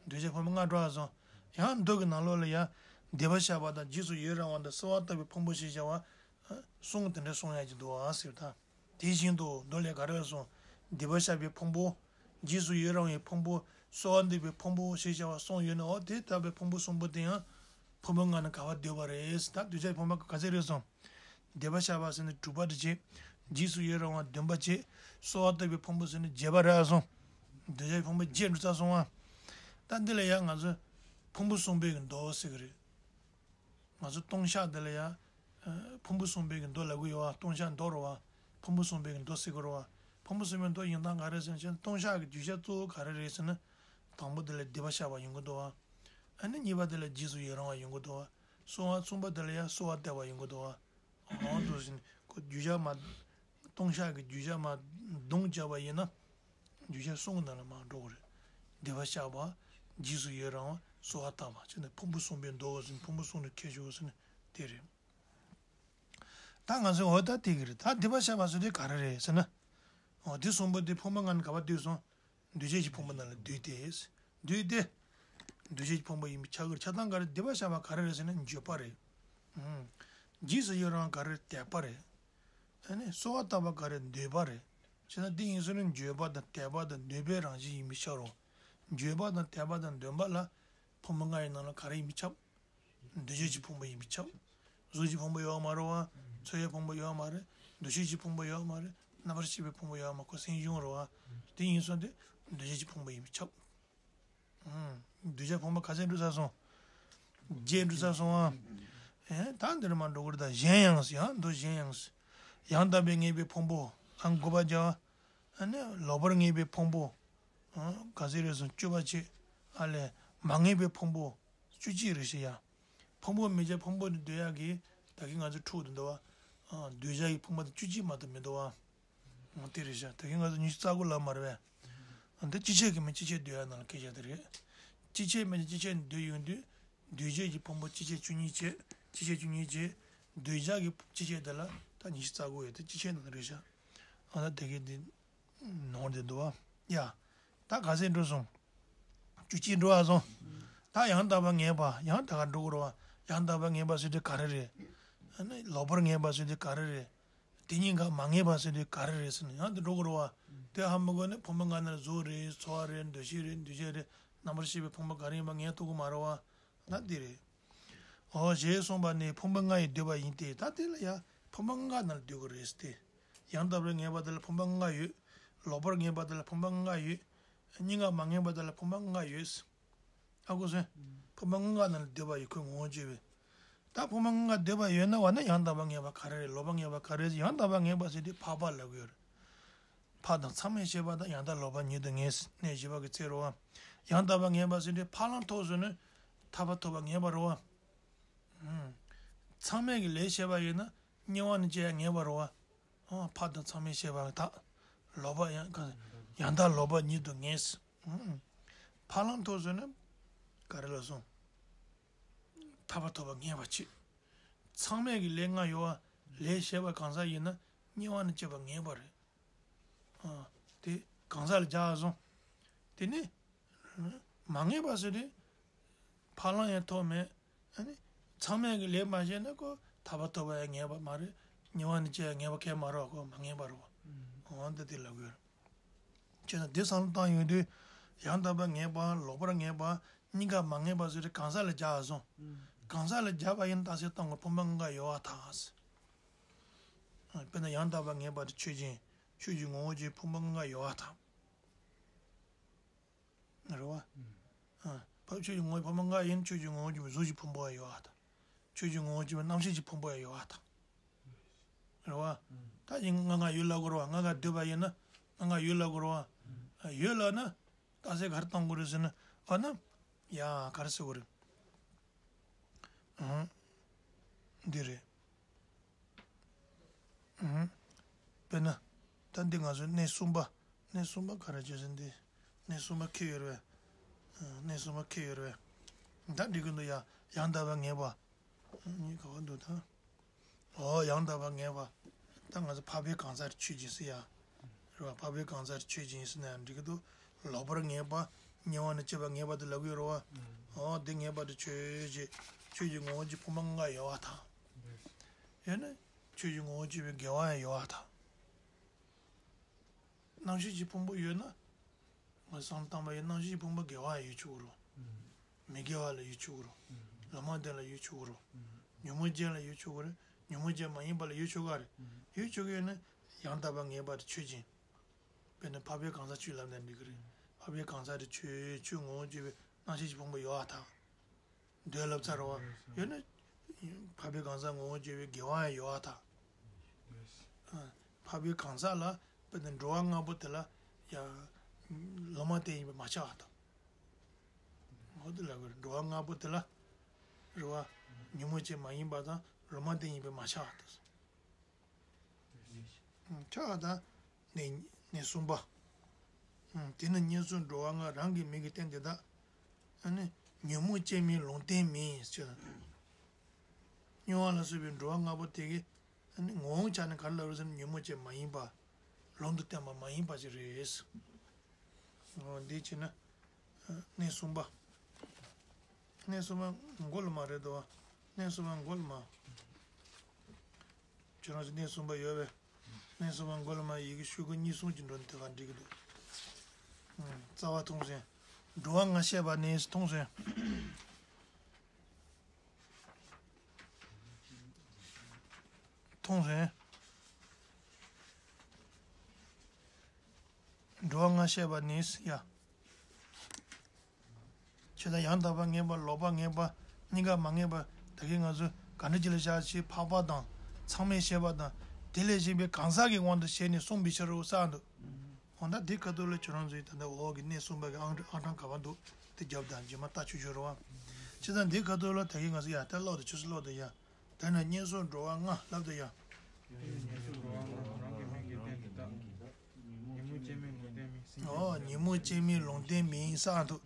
འདུས་བྱས་ཕུང་པོ་ལྔ་འགྲོ་བ་སོང་། ཡང་མདོ་གི་ནང་ལོགས་ལ་ཡང་སྡིག་པ་བཤགས་པ་དང་རྗེས་སུ་ཡི་རང་བ་དང་གསོལ་བ་བཏབ་པའི་ཕུང་པོ་ཞེས་བྱ་བ་གསུམ་དེ་འདྲ་གསུང་ཡ་གྱི་འདུག་བ་ཟེར་ད། དེ་བཞིན་དུ་མདོ་ལས་ག་རེ་གསུངས། སྡིག་པ་བཤགས་པའི་ཕུང་པོ། རྗེས་སུ་ཡི་རང་བའི་ཕུང་པོ། གསོལ་བ་འདེབས་པའི་ཕུང་པོ་ཞེས་བྱ་བ་གསུམ་ཡོད་ནོ། དེ་ལྟ་བུའི་ཕུང་པོ་གསུམ་པོ་དེ་ཡང་ཕུང་པོ་ལྔ་ནི་ག་པར་འདུས་པ་རེད། ད་འདུས་བྱས་ཕུང་པོ་ག་ཚད་རེད་གསུངས། སྡིག་པ་བཤགས་པ་ཟེར་ནས་དྲུག་པ་དེ་བྱས། རྗེས་སུ་ཡི་རང་བ་བདུན་པ་བྱས། གསོལ་བ་བཏབ་པའི་ཕུང་པོ་ཟེར་ནས་བརྒྱད་པ་རེད་སོང་། འདོད་ཆགས་ཕུང་པོ་བརྒྱད་འགྲོ་ཚར་སོང་ང་། ད་འདི་ལ་ཡང་ང་ཚོས་ཕུང་པོ་གསུམ་པའི་གི་མདོ་ཟེར་གི་རེད། ང་ཚོ་ལྟུང་བཤགས་འདི་ལ་ཡང་། ཕུང་པོ་གསུམ་པའི་གི་མདོ་ལབ་གི་ཡོད་བ། ལྟུང་བཤགས་མདོ་རེད་བ། ཕུང་པོ་གསུམ་པའི་གི་མདོ་ཟེར་གི་རེད་བ། ཕུང་པོ་གསུམ་པའི་མདོ་ཡིན་སྟངས་ག་རེ་ཟེར་ན་ལྟུང་བཤགས་ཀྱི་རྒྱུ་ཆ་གཙོ་བོ་ག་རེ་རེད་ཟེར་ན། དང་པོ་འདི་ལ་སྡིག་པ་བཤགས་པ་ཡོང་གི་འདུག་བ། ཨ་ནི་གཉིས་པ་འདི་ལ་རྗེས་སུ་ཡི་རང་བ་ཡོང་གི་འདུག་བ། གསོལ་བ་གསུམ་པ་འདི་ལ་ཡང་གསོལ་བ་བཏབ་པ་ཡོང་གི་འདུག་བ། འོ་འདུག་ཟེར་ནས་ཁོ་རྒྱུ་ཆ་མ། ལྟུང་བཤགས་ཀྱི་རྒྱུ་ཆ་མ་བརྡུངས་བྱས་པ་ཡིན་ན། རྒྱུ་ཆ་གསུམ་གྱི་ནང་ལ་མར་འགྲོ་གི་རེད། སྡིག་པ་བཤགས་པ། རྗེས་སུ་ཡི་རང་བ། གསོལ་བ་བཏབ་པ་བྱས་ནས་ཕུང་པོ་གསུམ་པའི་མདོ་ཟེར་ནས་ཕུང་པོ་གསུམ་ནས་ཁྱེར་ཆོག་ཟེར་ནས་དེ་རེད། ད་ང་ཚོས་འོ་ད་དེ་གི་རེད། ད་སྡིག་པ་བཤགས་པ་ཟེར་དུས་ག་རེ་རེད་ཟེར་ན། འོ་དེ་གསུམ་པོ་དེ་ཕུང་པོ་ལྔ་ནས་ག་པར་བསྡུས་སོང་། འདུས་བྱས་ཀྱི་ཕུང་པོ་ནང་ལ་བསྡུས་ཏེ། བསྡུས་ཏེ། འདུས་བྱས་ཀྱི་ཕུང་པོ་ཡིན་པས་ཁྱབ་ཀྱི་རེད། ཆགས་སྡང་ག་རེ། སྡིག་པ་བཤགས་པ་ག་རེ་རེད་ཟེར་ན་འགྱོད་པ་རེད། ཨང་། རྗེས་སུ་ཡི་རང་ག་རེ། དད་པ་རེད། ཨ་ནི་གསོལ་བ་བཏབ་པ་ག་རེ། འདོད་པ་རེད། བྱས་ན་འདི་ཡིན་ཟེར་ན་འགྱོད་པ་དང་དད་པ་དང་འདོད་པའི་རང་བཞིན་ཡིན་པས་ཁྱབ་རོ། འགྱོད་པ་དང་དད་པ་དང་འདོད་པ་ལ་ཕུང་པོ་ལྔ་ཡི་ནང་ལ་ག་རེ་ཡིན་པས་ཁྱབ། འདུས་བྱས་ཀྱི་ཕུང་པོ་ཡིན་པས་ཁྱབ། གཟུགས་ཀྱི་ཕུང་པོ་ཡོད་མ་རེད་བ། ཚོར་བའི་ཕུང་པོ་ཡོད་མ་རེད། འདུ་ཤེས་ཀྱི་ཕུང་པོ་ཡོད་མ་རེད། རྣམ་པར་ཤེས་པའི་ཕུང་པོ་ཡོད་མ། ཁོ་སེམས་བྱུང་རེད་བ། དེ་ཡིན་སོང་དུས་འདུས་བྱས་ཀྱི་ཕུང་པོ་ཡིན་པས་ཁྱབ། ཨང་། འདུས་བྱས་ཕུང་པོ་ག་ཚད་འགྲོ་ཚར་སོང་། བརྒྱད་འགྲོ་ཚར་སོང་ཨ། ཨེ་ད་འདིར་མ་འགྲོ་གི་རེད། ད་གཞན་ཡང་ཟེར་ཡང་འདུག་གཞན་ཡང་ཟེར། ཡང་དག་པར་ངེས་པའི་ཕུང་པོ། ཨང་དགུ་པ་བརྒྱ། ཨ་ནི་ལོག་པར་ངེས་པའི་ཕུང་པོ། ཨང་ག་ཚད་རེད་སོང་། བཅུ་པ་བྱས། ཨ་ལས་མ་ངེས་པའི་ཕུང་པོ། བཅུ་གཅིག་རེད་ཤག་ཡ། ཕུང་པོ་མེད་བྱས་ཕུང་པོ་ནི་འདོད་ཡག་གི་ད་གིན་ང་ཚོ་འཁྲུག་འདུག་འདུག་བ། ཨ་འདོད་བྱ་ཡི་ཕུང་པོ་དེ་བཅུ་གཅིག་མ་གཏོགས་མི་འདུག་བ། འོ་དེ་རེད་ཤག། ད་གིན་ང་ཚོ་ཉི་ཤུ་རྩ་དགུ་ལབ་མ་རེད་པས། འདི་ཅི་བྱས་ཀྱི་མེད་ཅི་བྱས་འདོད་ཡག་ནང་ལ་སྐད་ཆ་དེ་རེད། ཅི་བྱས་མེད་ཅི་བྱས་འདོད་ཡོང་དུས། འདུས་བྱས་ཀྱི་ཕུང་པོ་ཅི་བྱས་བཅུ་གཉིས་བྱས། ཅི་བྱས་བཅུ་གཉིས་བྱས། འདོད་བྱ་གི་ཅི་བྱས་དེ་ལ་ད་ཉི་ཤུ་རྩ་དགུ་ཡོད་དེ་ཅི་བྱས་ནང་རེད་ཤག། ཨ་ད་དེ་གི་འདི། ནོར་དེ་འདུག་བ། ཡ། ད་ག་ཚད་འགྲོ་སོང་། བཅུ་གཅིག་འགྲོ་བ་སོང་། ད་ཡང་དག་པར་ངེས་པ། ཡང་ད་ག་འགྲོ་དགོས་རེད་བ། ཡང་དག་པར་ངེས་པ་ཟེར་དུས་ག་རེ་རེད། ཨ་ནི་ལོག་པར་ངེས་པ་ཟེར་དུས་ག་རེ་རེད། དེ་གཉིས་ཀ་མ་ངེས་པ་ཟེར་དུས་ག་རེ་རེད་ཟེར་ན་ཡང་དེ་འགྲོ་དགོས་རེད་བ། དེ་ཧ་མ་གོ་ནས་ཕུང་པོ་ལྔ་ནང་གཟུགས་རེད། ཚོར་བ་རེད། འདུ་ཤེས་རེད། འདུ་བྱེད་རེད། རྣམ་པར་ཤེས་པའི་ཕུང་པོ་ག་རེ་ཡིན་པ་ངེས་ཐུབ་ཀྱི་མ་རེད་བ། ད་འདི་རེད། འོ་ཞེས་གསུངས་པ་ནི་ཕུང་པོ་ལྔ་ཡི་འདོད་པ་ཡིན་ཏེ། ད་དེ་ལ་ཡང་ཕུང་པོ་ལྔ་ནང་ལ་འདོད་ཀྱི་རེད་ཟེར་ཏེ། ཡང་དག་པར་ངེས་པ་དེ་ལ་ཕུང་པོ་ལྔ་ཡོད། ལོག་པར་ངེས་པ་དེ་ལ་ཕུང་པོ་ལྔ་ཡོད། གཉིས་ཀ་མ་ངེས་པ་དེ་ལ་ཕུང་པོ་ལྔ་ཡོད། ཨ་ཁུ་སོན། ཕུང་པོ་ལྔ་ནང་ལ་འདོད་པ་ཡོད། ཁོའི་ངོ་བོ་བརྗོད་པས། ད་ཕུང་པོ་ལྔ་འདོད་པ་ཡོད་ན་བ་ན་ཡང་དག་པར་ངེས་པ་ག་རེ་རེད། ལོག་པར་ངེས་པ་ག་རེ་རེད། ཡང་དག་པར་ངེས་པ་ཟེར་དུས་འཕགས་པ་ལབ་ཀྱི་ཡོད་རེད། འཕགས་དང་ཚད་མས་ཤེས་པ་དང་ཡང་དག་ལོག་པ་ཉིད་དུ་ངེས། གནས་བཞི་པ་གི་ཚེ་རོ་བ། ཡང་དག་པར་ངེས་པ་ཟེར་དུས་ཕར་ལམ་ཐོབ་སོང་ན་ཐར་པ་ཐོབ་པ་ངེས་པ་རོ་བ། ཚང་མས་ཀྱི་ལས་བྱས་པ་ཡིན་ན་དམྱལ་བ་ནས་སྐྱེ་ཡ་ངེས་པ་རོ་བ། ཕར་དང་ཚང་མས་བཤད་པ་དག་ལོག་པ་ཡང་ཡང་དག་ལོག་པ་ཉིད་དུ་ངེས། ཕར་ལམ་ཐོབ་སོང་ན་ག་རེ་ལ་སོང་། ཐར་པ་ཐོབ་པ་ངེས་པ་ཆེ། ཚང་མས་ཀྱི་ལས་ལྔ་ཡོད་བ། ལས་བྱས་པ་གང་ཟག་ཡིན་ན་དམྱལ་བ་ནས་སྐྱེ་བ་ངེས་པ་རེད། ཨ། དེ་གང་ཟག་ལ་སྦྱར་སོང་། དེ་ནི། མ་ངེས་པ་ཟེར་དུས། ཕར་ལམ་ཡང་ཐོབ་མེད། ཨ་ནི། ཚང་མས་ཀྱི་ལས་མ་བྱས་ན་ཁོ་ཐར་པ་ཐོབ་པ་ཡང་ངེས་པ་མ་རེད། དམྱལ་བ་ནས་སྐྱེ་ཡང་ངེས་པ་གང་ཡང་མ་རེད་བ། ཁོ་མ་ངེས་པ་རེད་བ། འོ་འདི་དེ་ལབ་དགོས། བྱས་ན་འདི་བསམ་བློ་བཏང་ཡོང་དུས། ཡང་དག་པར་ངེས་པ་ལོག་པར་ངེས་པ་གཉིས་ཀ་མ་ངེས་པ་ཟེར་དུས་གང་ཟག་ལ་སྦྱར་སོང་། གང་ཟག་ལ་སྦྱར་བ་ཡིན་རྟགས་གསལ་གཏོང་དགོས། ཕུང་པོ་ལྔ་ཡོད་པར་ཐལ། དཔེར་ན་ཡང་དག་པར་ངེས་པ་དེ་ཆོས་ཅན། ཆོས་ཀྱི་ངོ་བོ་ཅན་ཕུང་པོ་ལྔ་ཡོད་པར་ཐལ། རེད་བ། ཨ། ཕ་ཆོས་ཀྱི་ངོ་བོ་ཕུང་པོ་ལྔ་ཡིན། ཆོས་ཀྱི་ངོ་བོ་ཅན་གཟུགས་ཀྱི་ཕུང་པོ་ཡང་ཡོད་པར་ཐལ། ཆོས་ཀྱི་ངོ་བོ་ཅན་རྣམ་ཤེས་ཀྱི་ཕུང་པོ་ཡང་ཡོད་པར་ཐལ། རེད་བ། ད་ཡིན་ང་ང་ཡོད་ལབ་དགོས་རེད་བ། ང་ང་འདོད་པ་ཡིན་ན་ང་ང་ཡོད་ལབ་དགོས་རེད་བ། ཡོད་ལབ་ན་རྟགས་གསལ་ག་རེ་གཏོང་དགོས་རེད་ཟེར་ན། འོ་ན། ཡ་ག་རེ་ཟེར་དགོས་རེད། ཨང་། འདི་རེད། ཨང་། དཔེར་ན། ད་འདི་ང་ཚོའི་གནས་གསུམ་པ། གནས་གསུམ་པ་ག་རེ་བྱས་ཟིན་འདི། གནས་གསུམ་པ་ཁེལ་ཡོད་རེད་པས། ཨང་། གནས་གསུམ་པ་ཁེལ་ཡོད་རེད་པས། ད་འགྲིག་གི་འདུག་ཡ། ཡང་དག་པར་ངེས་པ། ཨང་། གཉིས་ག་བ་འདུག་ད། འོ་ཡང་དག་པར་ངེས་པ། ད་ང་ཚོ་འཕགས་པའི་གང་ཟག་ཆོས་ཅན་ཟེར་ཡ། རེད་བ། འཕགས་པའི་གང་ཟག་ཆོས་ཅན་ཟེར་ན་ཡང་འགྲིག་གི་འདུག་ལོག་པར་ངེས་པ། དམྱལ་བ་ནས་སྐྱེ་བ་ངེས་པ་དེ་ལབ་ཀྱི་ཡོད་རེད་བ། འོ་དེ་ངེས་པ་དེ་ཆོས་ཅན། ཆོས་ཀྱི་ངོ་བོ་ཅན་ཕུང་པོ་ལྔ་ཡོད་པར་ཐལ། ཡོད་ན། ཆོས་ཀྱི་ངོ་བོ་ཅན་པའི་དགེ་བ་ཡང་ཡོད་པར་ཐལ། རྣམ་ཤེས་ཀྱི་ཕུང་པོ་ཡོད་ན། ང་བསམ་བཏང་པ་ཡིན། རྣམ་ཤེས་ཀྱི་ཕུང་པོ་དགེ་བ་ཡང་ཡོད་ཆོག་གི་རེད། མི་དགེ་བ་ལ་ཡོད་ཆོག་གི་རེད། ལམ་སྡེ་ལ་ཡོད་ཆོག་གི་རེད། ཉོན་མོངས་ཅན་ལ་ཡོད་ཆོག་གི་རེད། ཉོན་མོངས་ཅན་མ་ཡིན་པ་ལ་ཡུལ་ཆོས་ག་རེད། ཡུལ་ཆོས་ག་ཡོད་ན་ཡང་དག་པར་ངེས་པ་དེ་ཆོས་ཅན། དཔེར་ན་འཕགས་པའི་གང་ཟག་ཆོས་ལབ་ན་འགྲིག་གི་རེད། འཕགས་པའི་གང་ཟག་དེ་ཆོས་ཆོས་ངོ་བོ་བརྗོད་པའི་རྣམ་ཤེས་ཀྱི་ཕུང་པོ་ཡོད་པར་ཐལ། འདོད་ལབ་ཚར་བ་ཡོད་ན། འཕགས་པའི་གང་ཟག་ངོ་བོ་བརྗོད་པའི་དགེ་བ་ཡང་ཡོད་པར་ཐལ། འཕགས་པའི་གང་ཟག་ལ་དཔེར་ན་འགྲོ་བ་ལྔ་པོ་དེ་ལ་ཡང་ལུང་མ་བསྟན་ཡིན་པས་མ་ཁྱབ་པར་ཐལ། འོ་དེ་ལ་འགྲོ་བ་ལྔ་པོ་དེ་ལ་རེད་བ། ཉོན་མོངས་ཅན་མ་ཡིན་པ་དང་ལུང་མ་བསྟན་ཡིན་པས་མ་ཁྱབ་པར་ཐལ། ཁྱབ་པར་ཐལ། གནས་གནས་གསུམ་པ། དེ་ནི་དངོས་སུ་འགྲོ་བ་ལྔ་རང་གི་མིང་གིས་བསྟན་དེ་དག་ཨ་ནི་ཉོན་མོངས་ཅན་མིན་ལུང་བསྟན་མིན་ཞེས། སྨྱོ་བ་ལ་སོགས་པའི་འགྲོ་བ་ལྔ་པོ་དེ་གའི་ཨ་ནི་ངོ་བོ་ཆ་ནས་ག་རེ་ལབ་རེད་ཟེར་ན་ཉོན་མོངས་ཅན་མ་ཡིན་པ། ལུང་དུ་བསྟན་པ་མ་ཡིན་པ་ཞིག་རེད། འོ་འདི་བྱས་ན་གནས་གསུམ་པ། གནས་གསུམ་པ་མགོ་ལ་མ་རེད་དོ། གནས་གསུམ་པ་མགོ་ལ་མ། ཁྱོད་རང་ཚོ་གནས་གསུམ་པ་ཡོད་པས། གནས་གསུམ་པ་མགོ་ལ་མ་ཡི་གེ་ཤོག་གུ་གཉིས་གསུམ་གྱི་འགྲོ་ནས་དེ་ག་འགྲིག་གི་འདུག་རྩ་བ་མཐོང་སོང་། འགྲོ་བ་ལྔ་བཤད་པ་ནི་མཐོང་སོང་། མཐོང་སོང་། འགྲོ་བ་ལྔ་བཤད་པ་ནི་ཡ། ཁྱེད་ལ་ཡང་དག་པར་ངེས་པ་ལོག་པར་ངེས་པ་གཉིས་ཀ་མ་ངེས་པ་ད་གིན་ང་ཚོས་ག་འདྲ་ཅིག་ལ་བཞག་ཅིག་འཕགས་པ་དང་ཚང་མས་བཤད་པ་དང་དེ་ལས་གཞན་པའི་གང་ཟག་གི་དབང་དུ་བྱས་ནས་གསུངས་པའི་ཕྱིར་རོ་གསུངས་འདུག་འོ་ད་འདི་ཁ་ཐུག་ལ་ཁྱོད་རང་ཚོས་ད་ལྟ་འོག་གི་གནས་གསུམ་པ་གི་ཨང་ཨང་གྲངས་ག་པར་འདུག་དེ་རྒྱབ་དང་རྗེས་མ་ལྟ་ཆོག་ཆོག་རེད་བ། བྱས་ཙང་འདི་ཁ་ཐུག་ལ་ད་གིན་ང་ཚོས་ཡ་ད་ཀློག་དང་ཆུ་ཚོད་ཀློག་དང་ཡ། དེ་ནས་དངོས་སུ་འགྲོ་བ་ལྔ་ལབ་དུས་ཡང་། དངོས་སུ་འགྲོ་བ་ལྔ་རང་གི་མིང་གིས་བསྟན་དེ་དག་ཉོན་མོངས་ཅན་མིན་ལུང་བསྟན་མིན་ཟེར། ཨོ་ཉོན་མོངས་ཅན་མིན་ལུང་བསྟན་མིན་གསུངས་འདུག་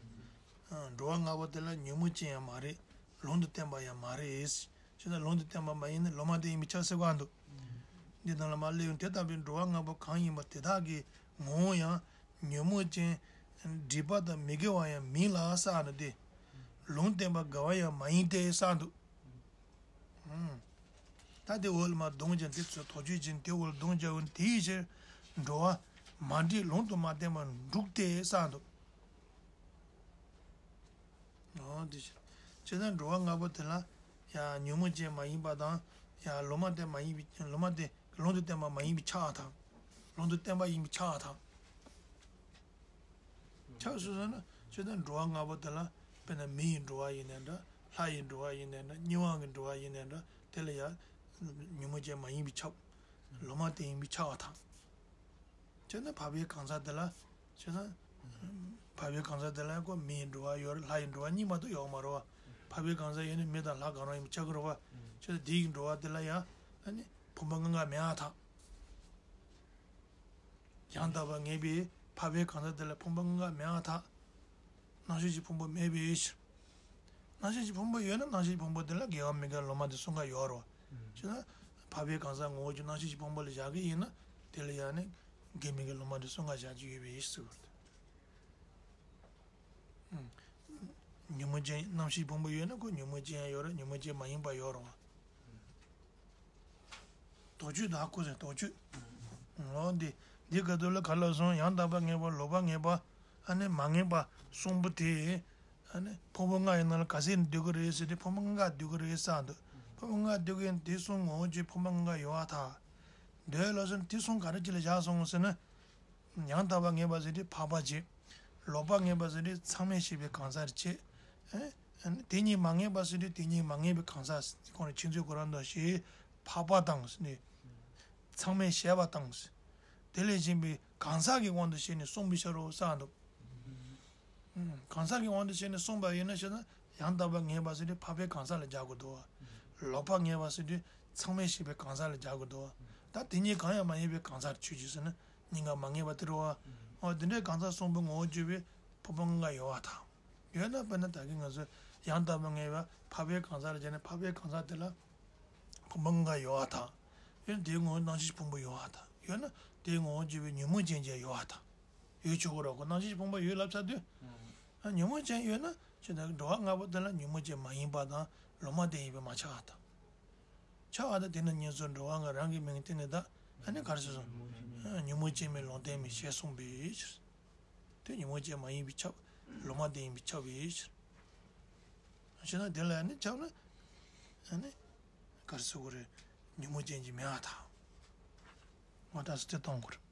འགྲོ་བ་ལྔ་པོ་དེ་ལ་ཉོན་མོངས་ཅན་ཡང་མ་རེད། ལུང་དུ་བསྟན་པ་ཡང་མ་རེད། ཅི་ལྟར་ལུང་དུ་བསྟན་པ་མ་ཡིན་ན་ལུང་མ་བསྟན་ཡིན་པས་ཁྱབ་ཟེར་གསུངས་འདུག་འདི་དང་ལ་མ་སླེབས་ཡོང་དེ་ལྟ་བུའི་འགྲོ་བ་ལྔ་པོ་གང་ཡིན་པ་དེ་དག་གི་ངོ་བོ་ཡང་ཉོན་མོངས་ཅན་སྒྲིབ་པ་དང་མི་དགེ་བ་ཡང་མིན་ལ་གསུངས་ནས་ཏེ། ལུང་བསྟན་པ་འགལ་བ་ཡང་མ་ཡིན་ཏེ་གསུངས་འདུག་ད་དེ་འོག་ལ་མ་གདོང་བྱས་དེ་ཚོ་དོགས་གཅོད་ཅན་དེ་འོག་ལ་གདོང་བྱས་འོ་དེའི་ཕྱིར་འགྲོ་བ་མ་འདྲེས་ལུང་དུ་མ་བསྟན་པར་འདུག་སྟེ་གསུངས་འདུག་འོ་དེ་ཕྱིར་ཇི་ལྟར་འགྲོ་བ་ལྔ་པོ་དེ་ལ་ཡང་ཉོན་མོངས་ཅན་མ་ཡིན་པ་དང་ཡང་ལུང་མ་བསྟན་མ་ཡིན་པའི་ལུང་མ་བསྟན་ལུང་དུ་བསྟན་པ་མ་ཡིན་པའི་ཆགས་དང་། ལུང་དུ་བསྟན་པ་ཡིན་པའི་ཆགས་དང་། ཆགས་སུ་སོང་ན་ཇི་ལྟར་འགྲོ་བ་ལྔ་པོ་དེ་ལ་དཔེར་ན་མི་ཡི་འགྲོ་བ་ཡིན་ནའི་འདྲ་ལྷ་ཡི་འགྲོ་བ་ཡིན་ནའི་འདྲ་སྨྱོ་བ་གི་འགྲོ་བ་ཡིན་ནའི་འདྲ་དེ་ལ་ཡང་ཉོན་མོངས་ཅན་མ་ཡིན་པའི་ཁྱབ། ལུང་མ་བསྟན་ཡིན་པའི་ཆགས་པ་དང་། ཇི་ལྟར་འཕགས་པའི་གང་ཟག་དེ་ལ་ཇི་ལྟར་འཕགས་པའི་གང་ཟག་དེ་ལ་ཀོ་མི་ཡི་འགྲོ་བ་ཡོད་རེད་ལྷ་ཡི་འགྲོ་བ་གཉིས་མ་གཏོགས་ཡོད་མ་རེད་བ། འཕགས་པའི་གང་ཟག་ཡོད་ན་མི་དང་ལྷ་གང་རུང་ཡིན་པའི་ཆགས་ཀྱི་རེད་བ། ཇི་ལྟར་དེ་ཡི་འགྲོ་བ་དེ་ལ་ཡང་ཨ་ནི་ཕུང་པོ་ལྔ་འགའ་མེད་པར་ཐལ། ཡང་དག་པར་ངེས་པའི་འཕགས་པའི་གང་ཟག་དེ་ལ་ཕུང་པོ་ལྔ་འགའ་མེད་པར་ཐལ། རྣམ་ཤེས་ཀྱི་ཕུང་པོ་མེད་པའི་ཕྱིར། རྣམ་ཤེས་ཀྱི་ཕུང་པོ་ཡོད་ན་རྣམ་ཤེས་ཀྱི་ཕུང་པོ་དེ་ལ་དགེ་བ་མི་དགེ་ལུང་མ་བསྟན་གསུམ་ཀ་ཡོད་རེད་བ། ཅེ་ན། འཕགས་པའི་གང་ཟག་ངོ་བོ་ཀྱི་རྣམ་ཤེས་ཀྱི་ཕུང་པོ་ལ་བཞག་གི་ཡིན་ན་དེ་ལ་ཡང་ནི་དགེ་མི་དགེ་ལུང་མ་བསྟན་གསུམ་ཀ་བཞག་གི་ཡོད་པའི་ཕྱིར་ཟེར་བ་རེད། ཉོན་མོངས་ཅན་རྣམ་ཤེས་ཕུང་པོ་ཡོད་ན་ཁོ་ཉོན་མོངས་ཅན་ཡང་ཡོད་རེད་ཉོན་མོངས་ཅན་མ་ཡིན་པ་ཡོད་རེད་བ། དོགས་གཅོད་དག་ཁོ་ཟེར་དོགས་གཅོད། འོ་འདི་འདི་ག་དུས་ལ་ག་ལ་སོང་ཡང་དག་པར་ངེས་པ་ལོག་པར་ངེས་པ་ཨ་ནི་མ་ངེས་པ་གསུམ་པོ་དེ་ཨ་ནི་ཕུང་པོ་ལྔ་ཡི་ནང་ལ་ག་ཚད་ནས་འདུས་ཀྱི་རེད་ཟེར་ཏེ་ཕུང་པོ་ལྔ་འདུས་ཀྱི་རེད་གསུངས་འདུག་ཕུང་པོ་ལྔ་འདུས་ཀྱི་ཡིན་དེ་གསུམ་ངོ་བོ་ཅན་ཕུང་པོ་ལྔ་ཡོད་པར་ཐལ། འདོད་ལ་སོང་དེ་གསུམ་ག་རེ་ཅིག་ལ་བཞག་སོང་ཟེར་ན། ཡང་དག་པར་ངེས་པ་ཟེར་དུས་འཕགས་པ་བྱས། ལོག་པར་ངེས་པ་ཟེར་དུས་ཚང་མས་བཤད་པའི་གང་ཟག་རེ་བྱས། ཨེ། དེ་གཉིས་མ་ངེས་པ་ཟེར་དུས་དེ་གཉིས་མ་ངེས་པའི་གང་ཟག་ཁོང་རང་ཁྱེད་ཚོའི་གོ་ར་འདུག་ཞེས་འཕགས་པ་དང་ཟེར་ནས། ཚང་མས་བཤད་པ་དང་ཟེར། དེ་ལས་གཞན་པའི་གང་ཟག་གི་དབང་དུ་བྱས་ནས་གསུངས་པའི་ཕྱིར་རོ་གསུངས་འདུག་གང་ཟག་གི་དབང་དུ་བྱས་ནས་གསུངས་པ་ཡིན་ན་ཞེ་ན་ཡང་དག་པར་ངེས་པ་ཟེར་དུས་འཕགས་པའི་གང་ཟག་ལ་སྦྱར་དགོས་འདུག་ལོག་པར་ངེས་པ་ཟེར་དུས་ཚང་མས་བཤད་པའི་གང་ཟག་ལ་སྦྱར་དགོས་འདུག་ད་དེ་གཉིས་གང་ཡང་མ་ངེས་པའི་གང་ཟག་ཆོས་ཅན་ཟེར་ན། གཉིས་ཀ་མ་ངེས་པ་དེ་རེད་བ། འོ་དེ་འདྲའི་གང་ཟག་གསུམ་པོ་ངོ་བོ་བརྗོད་པའི་ཕུང་པོ་ལྔ་ཡོད་པར་ཐལ། ཡོད་ན་དཔེར་ན་ད་གིན་ང་ཚོས་ཡང་དག་པར་ངེས་པ་འཕགས་པའི་གང་ཟག་ལ་སྦྱར་ནས་འཕགས་པའི་གང་ཟག་དེ་ལ་ཕུང་པོ་ལྔ་ཡོད་པར་ཐལ། ཡོད་ན་དེའི་ངོ་བོ་རྣམ་ཤེས་ཕུང་པོ་ཡོད་པར་ཐལ། ཡོད་ན་དེའི་ངོ་བོ་བརྗོད་པའི་ཉོན་མོངས་ཅན་ཅན་ཡོད་པར་ཐལ། ཡོད་ཆོག་གི་རེད་ཁོ་རྣམ་ཤེས་ཕུང་པོ་ཡོད་ལབ་ཚར་དུས། ཨ་ཉོན་མོངས་ཅན་ཡོད་ན་ཅི་ད་གིན་འགྲོ་བ་ལྔ་པོ་དེ་ལ་ཉོན་མོངས་ཅན་མ་ཡིན་པ་དང་ལུང་མ་བསྟན་ཡིན་པས་མ་ཁྱབ་པར་ཐལ། ཁྱབ་པ་དང་དེ་ནི་དངོས་སུ་འགྲོ་བ་ལྔ་རང་གི་མིང་བསྟན་ནས་ད་ཨ་ནི་ག་རེ་ཟེར་སོང་། ཉོན་མོངས་ཅན་མིན་ལུང་བསྟན་མིན་ཞེས་གསུངས་པའི་ཕྱིར། དེ་ཉོན་མོངས་ཅན་མ་ཡིན་པས་ཁྱབ། ལུང་མ་བསྟན་ཡིན་པས་ཁྱབ་པའི་ཕྱིར། ཞེ་ན་དེ་ལ་ཨ་ནི་ཁྱབ་ན་ཨ་ནི་ག་རེ་ཟེར་དགོས་རེད། ཉོན་མོངས་ཅན་གྱི་མེད་པར་ཐལ། ང་ད་སུ་དེ་གཏོང་དགོས་རེད།